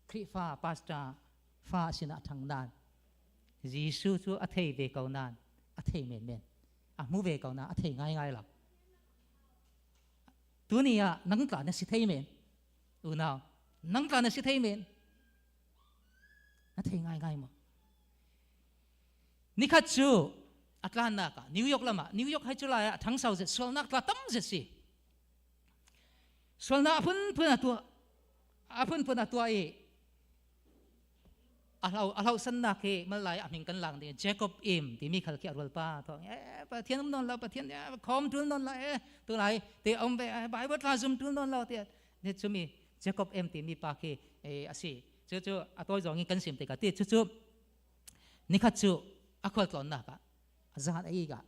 [SPEAKER 15] Khrihfa pastor fa sin a thang nan Jesuh cu a thei ve ko nan a thei men men a hmu ve ko na a thei ngai ngai lo tuni ah nang tla na si thei men Unau, nang tla na si thei men. Na thei ngai ngai maw? Nikhat cu Atlanta ah New York lamah New York hai cu lai ah thang sau zet sualnak tla tam zet si. Sualnak a phunphun a tuah. A phunphun a tuah i A hlau san nak hi malai a ming kan lang ding Jacob im ti mi khal khi arwal pa to e Pathian um non lo Pathian khom tul non la e tu lai te om ve Bible tla zum tul non lo te ne chumi Jacob em ti mi pa khi e asi chu chu atoi zong in kan sim te ka ti chu chu nikhat chu akhwal tlon na ka zan ai ga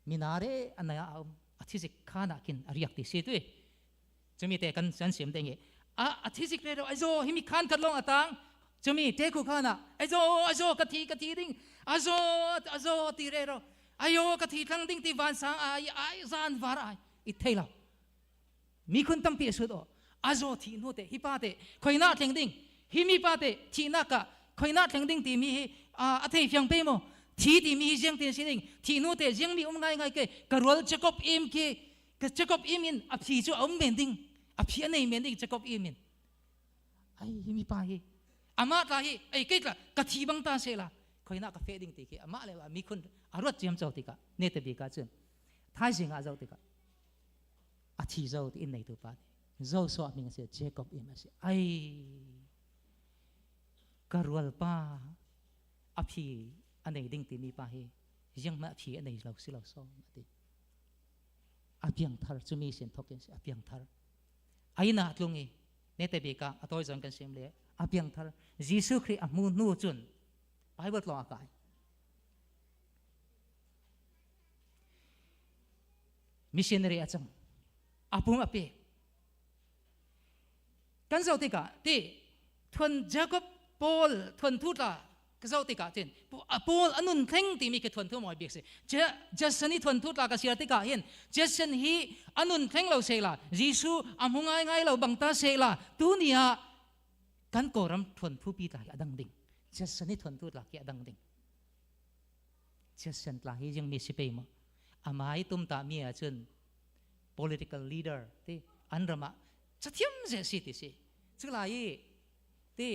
[SPEAKER 15] minare anaya um athisik khana kin ariak ti si tui chumi te kan san sim te nge a athisik re ro aizo himi khan khat long atang chumi te khu khana aizo aizo ka thi ka thi ding azo azo ti re ro ayo ka thi thlang ding ti van sang ai ai zan var ai i thei lo mi khun tampi sut o azo thi nu te hi pa te khoina thleng ding hi mi pa te thi na ka khoina thleng ding ti mi hi a thei fiang pe mo thi ti mi hi jiang tin si ding thi nu te jiang mi um ngai ngai ke karol Jacob im ki ka Jacob im in a phi chu um men ding a phi anei men ding Jacob im in ai hi mi pa hi ama ta hi ai ke tla ka thi bang ta se la khoina ka fe ding ti ki ama le mi khun aruat chiam chau ti ka ne te bi ka chun thai sing a zau ti ka a thi zo ti in nei tu pa ni zo so ming se Jacob im ase ai ka rual pa a phi anei ding ti mi pa hi jiang ma phi anei lo si lo so ati a piang thar chumi sin thokin a piang thar aina tlungi ne te bi ka atoi zon kan sim le a piang thar Jesu Christ a mu nu chun Bible tlong a kai missionary a cang apum a pe kan zoh tikah ti thuan Jacob Paul thuan thu tla ka zoh tikah tin Paul anun thleng timi khi thuan thu moi bik si Jason hi thuan thu tla ka siar tikah hin Jason hi anun thleng lo se la Jesu a hmu ngai ngai lo bang ta se la tu ni ah kan kawram thuan thu pi tla hi adang ding Jason hi thuan thu tla khi adang ding Jason tla hi jing mi si pe mo amai tum ta mi ah cun political leader ti an rama chathiam ze si ti si chulai i ti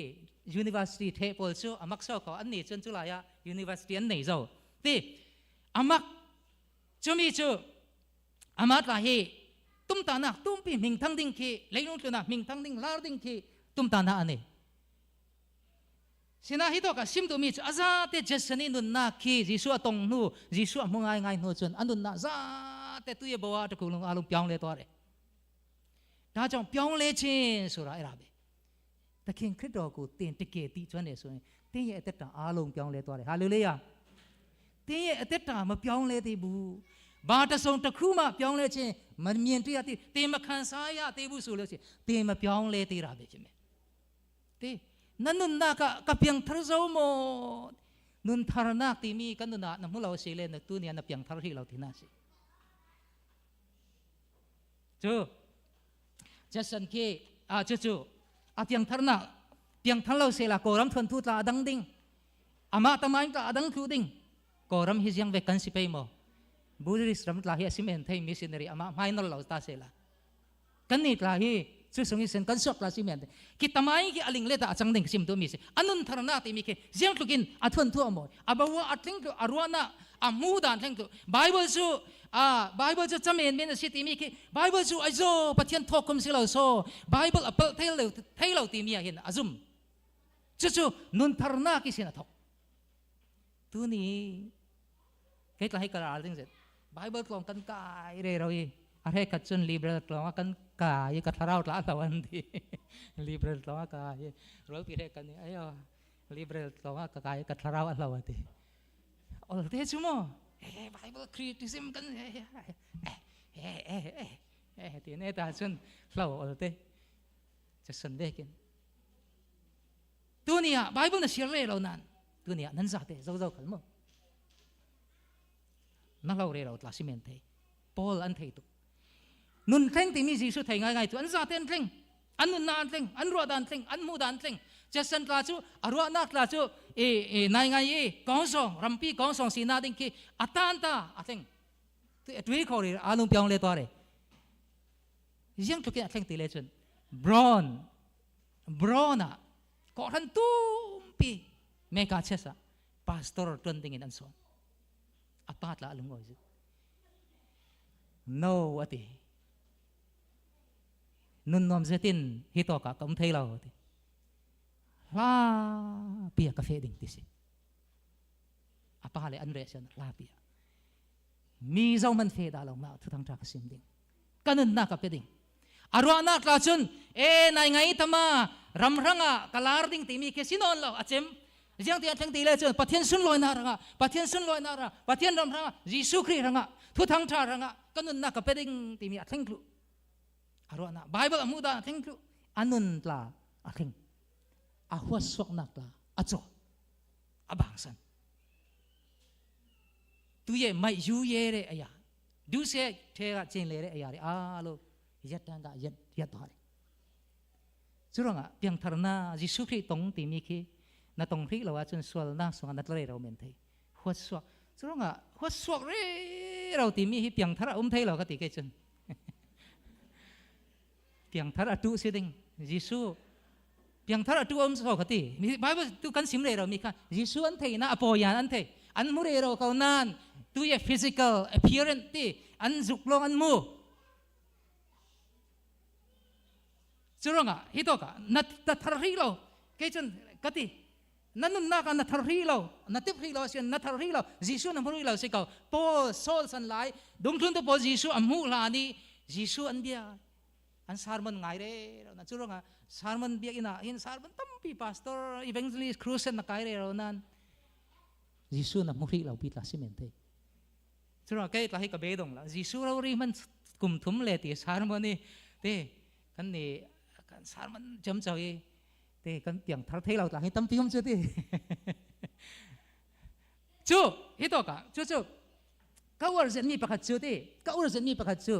[SPEAKER 15] university the pawl chu amak so ko an ni chun chulai ah university an nei zo ti amak chumi chu amat la hi tum ta nak tumpi ming thang ding khi leilung tluna ming thang ding lar ding khi tum ta na ani Sina hi to ka sim tu mi chu aza te Jason i nunnak khi Jesuh a tong hnu Jesuh a hmu ngai ngai hnu cun a nunnak za te tu ye boa ta kulung alung piang le to re ta chong piang le chin sura era be ta king Kristo ku tin te ke ti chuan ne su tin ye te ta alung piang le to re hallelujah tin ye te ta ma piang le ti bu ba ta song ta khu ma piang le chin ma mien ti ya ti ti ma khan sa ya ti bu su le chi ti ma piang le ti ra be chi me Ti na nunnak ah ka piangthar zo maw? Nuntharnak timi kan nun ah na hmu lo si le na tu ni na piangthar rih lo ti na si. Cu Jason khi a cu cu a piangtharnak piangthar lo se la Kawlram thuan thu tla adang ding amah tamain tla adang thlu ding Kawlram hi ziang ve kan si pei maw Buddhist ram tla hi asim en thei missionary amah hmai nol lo ta se la kan ni tla hi chu sung sen kan suak tla si men ki tamai ki aling le ta achang ding sim tu mi se anun tharna ti mi ke ziang tlukin athun thu amoi abawa atling tu aruana amu dan thleng tu bible chu a bible chu chamen men si ti mi ki bible chu aizo pathian thok kum si lo so bible apal thei lo thei lo ti mi a hin azum chu chu nun tharna ki sin athok tu ni kei tla hei ka ral ding zet bible tlawng kan kai re ro i a he khat cun liberal tlawng a kan kai i ka thlarau tla lo an ti liberal tlawng a kai rol pi he kan ni ayo liberal tlawng a ka kai ka thlarau a lo ati ol te chu mo eh bible criticism kan eh eh eh eh eh ti ne ta chun hlo ol te cha san ve kin tu ni ah bible na share le lo nan tu ni ah nan za te zo zo khal mo na lo re lo tla si men thei Paul an thei tu nun thleng timi Jesuh thei ngai ngai tu an za te an thleng an nun na an thleng an ruah dan thleng an mu dan thleng Jason tla chu a ruah nak tla chu e e nai ngai e kong song rampi kong song si na ding khi atan ta a thleng tu e tui kho ri alung piang le to re riang tlukin a thleng ti le chun bron bron a ko ran tumpi meka chesa pastor tuan ding in an sawm a pa tla lung oi no ati nun nom zetin hi to ka kam thei lo ti Hla pia ka fe ding ti si. Apa le an re sian hla pia. Mi zo man fe da lo na thu thang tha ka sim ding. Kanun na ka pe ding. Arwa nak la chun e nai ngai tama ram ranga kalar ding ti mi ke sinon lo achem jiang ti atheng ti le chun Pathian sun loi na ranga Pathian sun loi na ra Pathian ram ranga Jesu Christ ranga thu thang tha ranga kanun na ka pe ding ti mi atheng tlu arwa na Bible amu da atheng tlu anun tla atheng a huat suak nak tla acho abang san tu ye mai yu ye re aya du se the ga chen le re aya re a lo yat tan da yat yat thare churanga piang thar na Jesu Christ tong ti mi khi na tong ri lo a chun sual na songa na tle ro men thei huat suak churanga huat suak re ro ti mi hi piang thar um thei lo ka ti ke chun piang thar atu si ding Jesu piang thar atu om so ka ti Bible tu kan sim re ro mi kha Jesu an thei na apoyan an thei an mu re ro ko nan tu ye physical appearance ti an zuk long an mu churanga hi to ka na ta thar ri lo ke chun ka ti na nunnak ah na thar ri lo na tip ri lo sian na thar ri lo Jesuh na hmu ri lo si ko Paul Saul san lai dungthlun tu pawl Jesuh a hmuh hlan i Jesuh an bia an sermon ngai re ro na cu ruangah sermon biakinn ah hin sermon tampi pastor evangelist crusade na kai re ro nan Jesuh na hmu ri lo pi tla si men te cu ruangah kei tla hi ka be dong la Jesuh ro ri man kum thum le ti sermon i te kan ni kan sermon cham chau i te kan piang thar thei lo tlang hi tampi um chu ti chu hi to ka chu chu ka ur zen mi pakhat chu ti ka ur zen mi pakhat chu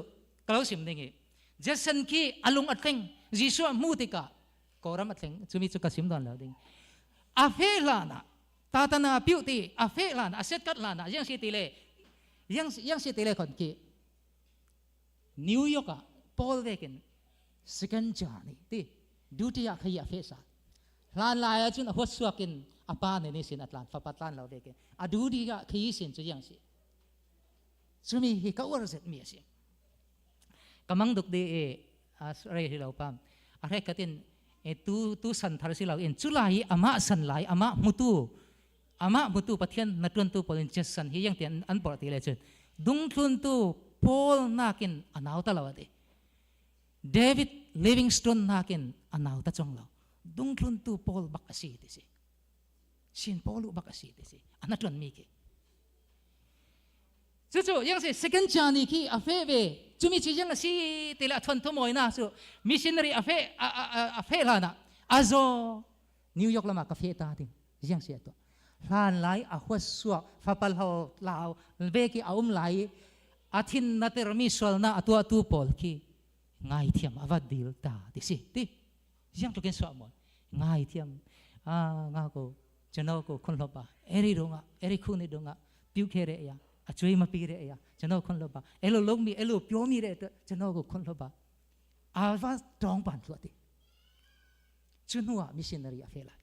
[SPEAKER 15] ka lo sim ding i Jason khi alung atleng Jesu mu tika koram atleng chumi chu ka sim don lo ding a fe la na tatana piu ti a fe la na aset kat la na yang si ti le yang yang si ti le khon ki New York ah Paul vekin second journey ti duty ah khai a fe sa hlan lai ah cun a huat suak in a pa ne ni sin atlan fapa tlan lo veke a duty ah khi sin chu yang si chumi hi ka ur zet mi asi kamang duk di e a re hi lo pam a re katin e tu tu san thar si lo in chulai ama san lai ama mutu ama mutu Pathian na tuan tu polin ches san hi yang tian an por ti le chun dungthlun tu Paul nakin anau ta lo ati David Livingstone nakin anau ta chong lo dungthlun tu Paul bak asi ti si sin Paul bak asi ti si ana tuan mi ki chu chu yang si second journey khi a fe ve chumi chi yang si ti la thon thu moi na su missionary a fe a fe la na azo New York lama ka fe ta ding ziang sia to hlan lai a huat suak fapal ho lau ve ki a um lai a thin na ter mi sual na atua tu pawl khi ngai thiam ava dil ta ti si ti ziang tukin suak mo ngai thiam a nga ko chano ko khon lo pa eri ronga eri khu ni donga piu khe re ya a chui ma pi re ya chano khon lo pa elo long mi elo pyo mi re chano ko khon lo pa ava tong pan thua ti Cu hnu ah missionary a fe lai.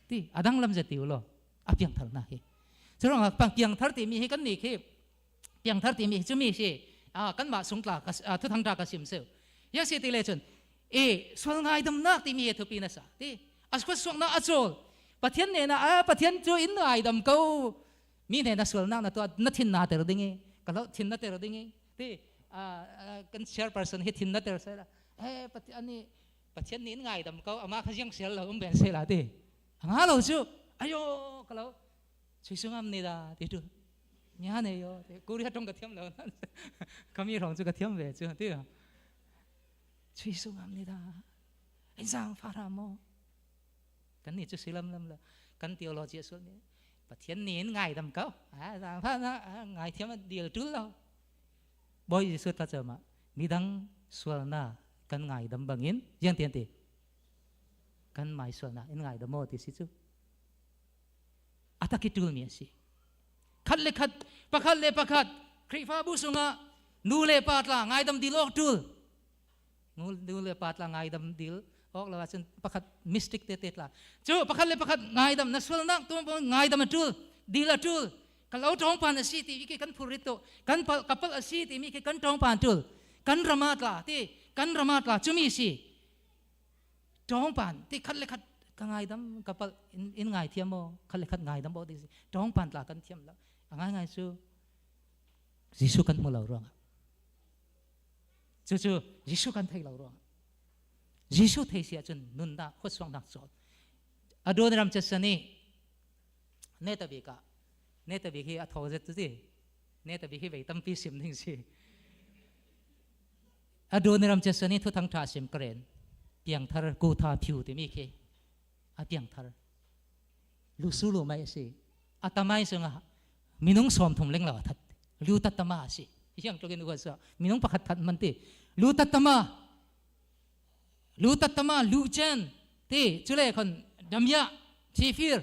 [SPEAKER 15] Ti adang lam zeti ulo a piangthar na hi. Curang ah piangthar timi hi kan ni khi piangthar timi cu mi si a kan mah sungtla ka thuthang ta ka sim seu. Ya si ti le cun e sual ngai dam nak timi he thupi na sa ti askhot suak na achol Pathian ne na a Pathian cu in ngai dam ko mi ne na sual nak na to na thin na ter ding i ka lo thin na ter ding i ti kan chairperson hi thin na ter se la he pathian ni pathian nih ngai dam ko ama kha jiang sel lo um ben se la ti anga lo chu ayo ka lo chui sungam ni da ti tu nya ne yo ti korea tong ka thiam lo kami rong chu ka thiam ve chu ti chui sungam ni da anh sang pha ra mo kan ni chu silam lam la kan theology sul ni pathian ni ngai dam ko a sang pha na ngai thiam dil tul lo Bawi Jesuh thlacam ah midang sualnak kan ngaidam bangin jiang tian ti kan mai sualnak in ngaidam maw ti si cu ataki tul mi a si khat le khat pakhat le pakhat Khrihfabu sungah nu le pa tla ngaidam dil awk tul nu le pa tla ngaidam dil awk lo ahcun pakhat mystic te te tla cu pakhat le pakhat ngaidam na sualnak tu ngaidam a tul dil a tul ka lo tawng pan a si ti khi kan phurit to kan pal ka pal a si ti mi khi kan tawng pan tul kan rama tla ti kan rama tla chumi si Tawng pan ti khat le khat ka ngai dam ka pal in ngai thiam mo khat le khat ngai dam bo ti tawng pan tla kan thiam lo a ngai ngai cu Jesuh kan hmu lo ruangah cucu Jesuh kan thei lo ruangah Jesuh thei si ahcun nunnak khuasuangnak cawl Adoniram Judson nih neta bik ah neta bik hi a tho zet tu ti neta bik hi vei tampi sim ding si Adoniram Judson nih thuthang tha sim karen piangthar ku tha phiu timi khi a piangthar lu su lu mai si atamai sunga minung som thum leng lo that lu tatama si yang tlogin uwa sa minung pakhat that man ti lu tatama lu tatama lu chen ti chule khon damya thifir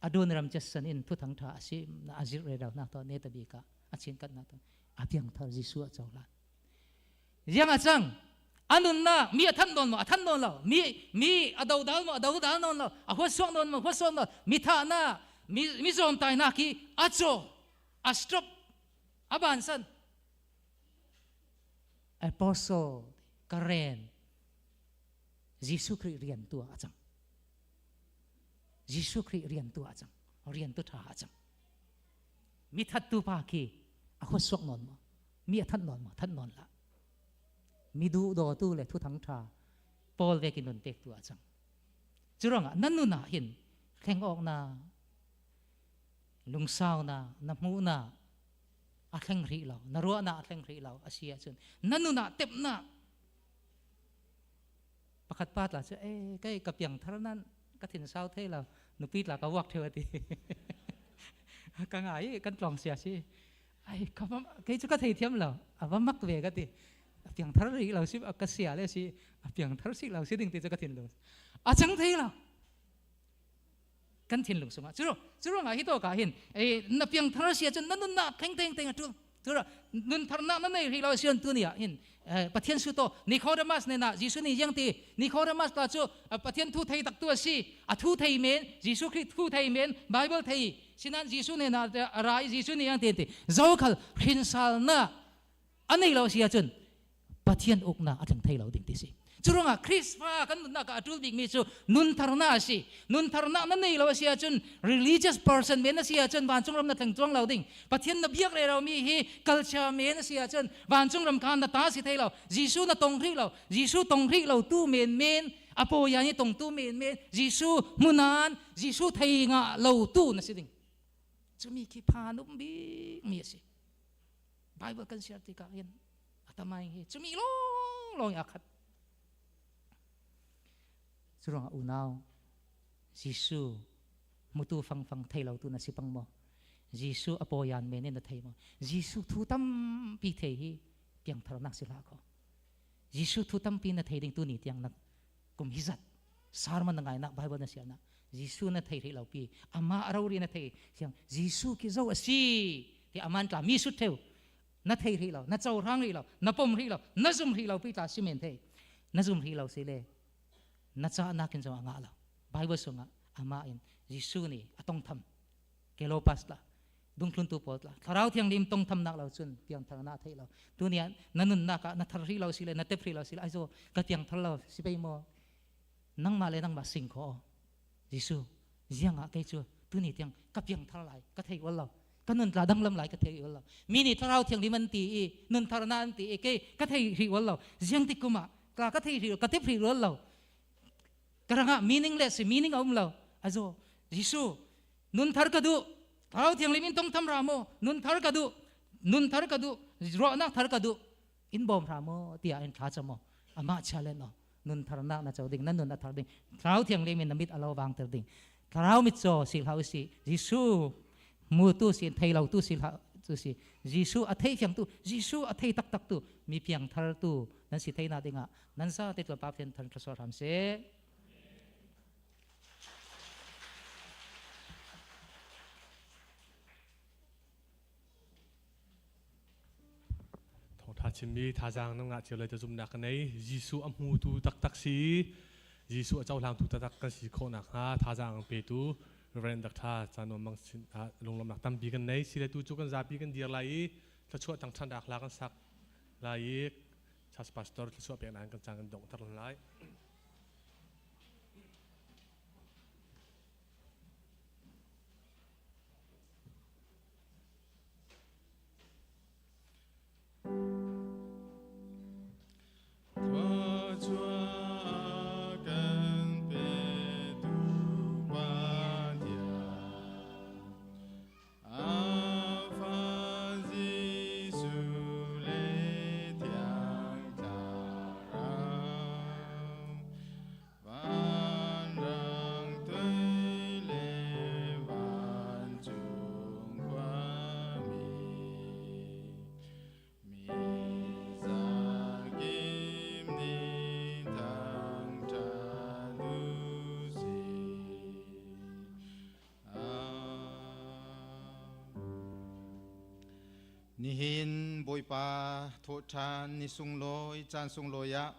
[SPEAKER 15] adon ram Judson in thu thang tha asi na azir re raw na to ne tabi ka achin kat na to apiang thar Jesu a chaw lan riang a chang anun na mi a than non mo a than non lo mi mi a do dal mo a do dal non lo a huat suak non mo huat suak non mi tha na mi mi zom tai na ki a cho a stop a ban san apostle karen Jesuh Khrih rian tu a cang Jesuh Khrih rian tu a cang rian tu tha a cang mi that tu pa khi a huat suak non mo mi a that non mo that non la mi du do tu le thu thang tha Paul ve ki nun tek tu a cang curangah nan nun ah hin thleng awk na lungsau na na hmu na a thleng rih lo na ruah na a thleng rih lo a si ahcun na nun ah tep na pakhat pa tla cu e kai ka piang thar nan ka thin sau thei lo nupi tla ka wak theu ati ka ngai kan tlong sia si ai ka kei cu ka thei thiam lo ava mak ve ka ti a piang thar ri lo si ka sia le si a piang thar si lo si ding ti cu ka thin lo a chang thei lo kan thinlung sungah cu cu ruangah hi to ka hin ei na piang thar sia cun na nun na theng teng teng a tu tu nun thar na na nei ri lo sian tu ni ah hin Pathian su to Nicodemus ne na Jesuh nih yang ti Nicodemus ta cu Pathian thu thei tak tu a si a thu thei men Jesuh Khrih thu thei men Bible thei sinan Jesuh ne na rai Jesuh nih yang ti ti zo khal hrinsal na anei lo si ahcun Pathian uknak a tling thei lo ding ti si. Cu ruangah Khrihfa kan nunnak ah a ṭul bikmi cu nuntharnak a si. Nuntharnak na nei lo a si ahcun religious person men na si ahcun vancung ram na thleng cuang lo ding. Pathian na biak re lomi hi culture men a si ahcun vancung ram kha na ta si thei lo. Jesuh na tong rih lo. Jesuh tong rih lo tu men men a pawi ni tong tu men men Jesuh hmunan Jesuh thei nga lo tu na si ding. Cumi khi phan um bik mi a si. Bible kan share tikah hin atamai hi cumi long long a khat curang unau Jesuh mutu fang fang thei lo tu na si pang mo Jesuh apoyan men in na thei mo Jesuh thu tampi thei hi piang thar nak si la ko Jesuh thu tampi na thei ding tu ni tiang na kum hi zat sarman na ngai nak Bible na sial na Jesuh na thei rih lo pi ama ro ri na thei siang Jesuh ki zo asi ti aman tla mi su theu na thei rih lo na cohlang rih lo na pom rih lo na zum rih lo pi tla si men thei na zum rih lo si le na ca nakin zong a ngah lo Bible sungah ama in Jesuh nih a tong tham Kelopas la dungthlun tu pawl tla thlarau thianghlim tong tham nak lo cun piang thar na thei lo tu ni na nun nak ah na thar rih lo si le na tep rih lo si le ai zo ka piang thar lo si pei mo nangmah le nangmah sing kho Jesuh ziang ah kei cu tu ni tiang ka piang thar lai ka thei ol lo ka nun tla danglam lai ka thei ol lo mi nih thlarau thianghlim an ti i nun thar na an ti i kei ka thei rih ol lo ziang ti kum ah ka ka thei rih ka tep rih ol lo karanga meaningless meaning a um lo azo Jesuh nun thar ka duh thlarau thianghlim in tong tham ra mo nun thar ka duh nun thar ka duh ruahnak thar ka duh in bawm hra mo tiah in thla chamo amah chia le no nun tharnak na co ding na nun a thar ding thlarau thianghlim in na mit alo wang ter ding thlarau mit cho si hlau si Jesuh mu tu si thei lo tu si hlau tu si Jesuh a thei fiang tu Jesuh a thei tak tak tu mi piang thar tu nan si thei na dingah nan sa te tu pa phian than thasor ham se
[SPEAKER 3] Thawngtha chimmi thazaang na ngah cio lai ta zumnak ka nei. Jesuh a hmutu taktak si. Jesuh a cohlangtu taktak kan si khawh nakhnga thazaang petu Reverend Dr. Chanuam Mang sin ah lunglawmhnak tampi kan nei. Si le tu cu kan zapi kan dir lai i thluachuah tangthan rak la kan sak lai i. Church pastor thluachuah peknak kan cang kan donghter lai.
[SPEAKER 14] Nihin Bawipa thawhṭhan ni sunglawi caan sunglawi ah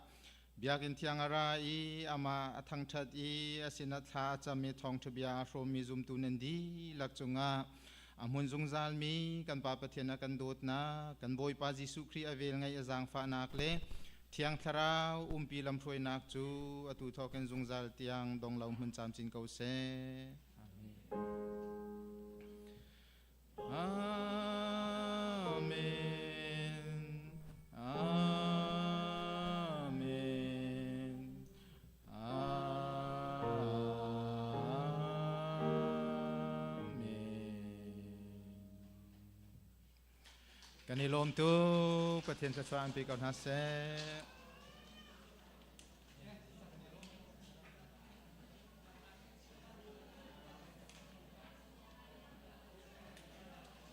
[SPEAKER 14] Biakinn thiang a ra i amah a thangṭhat i a sinah thla a cam i thawngṭha bia a hrawmmi zumtu nan dihlak cungah a hmun zungzalmi kan Pa Pathian a kan dawtnak, kan Bawipa Jesuh Khrih a velngeih a zaangfahnak le Thiang Thlarau umpi lamhruainak cu atu thawkin zungzal tiang dong lo hmun camcin ko seh. Amen. Amen. Amen. Kan i lawm tuk Pathian thluachuah an pe ko hna seh.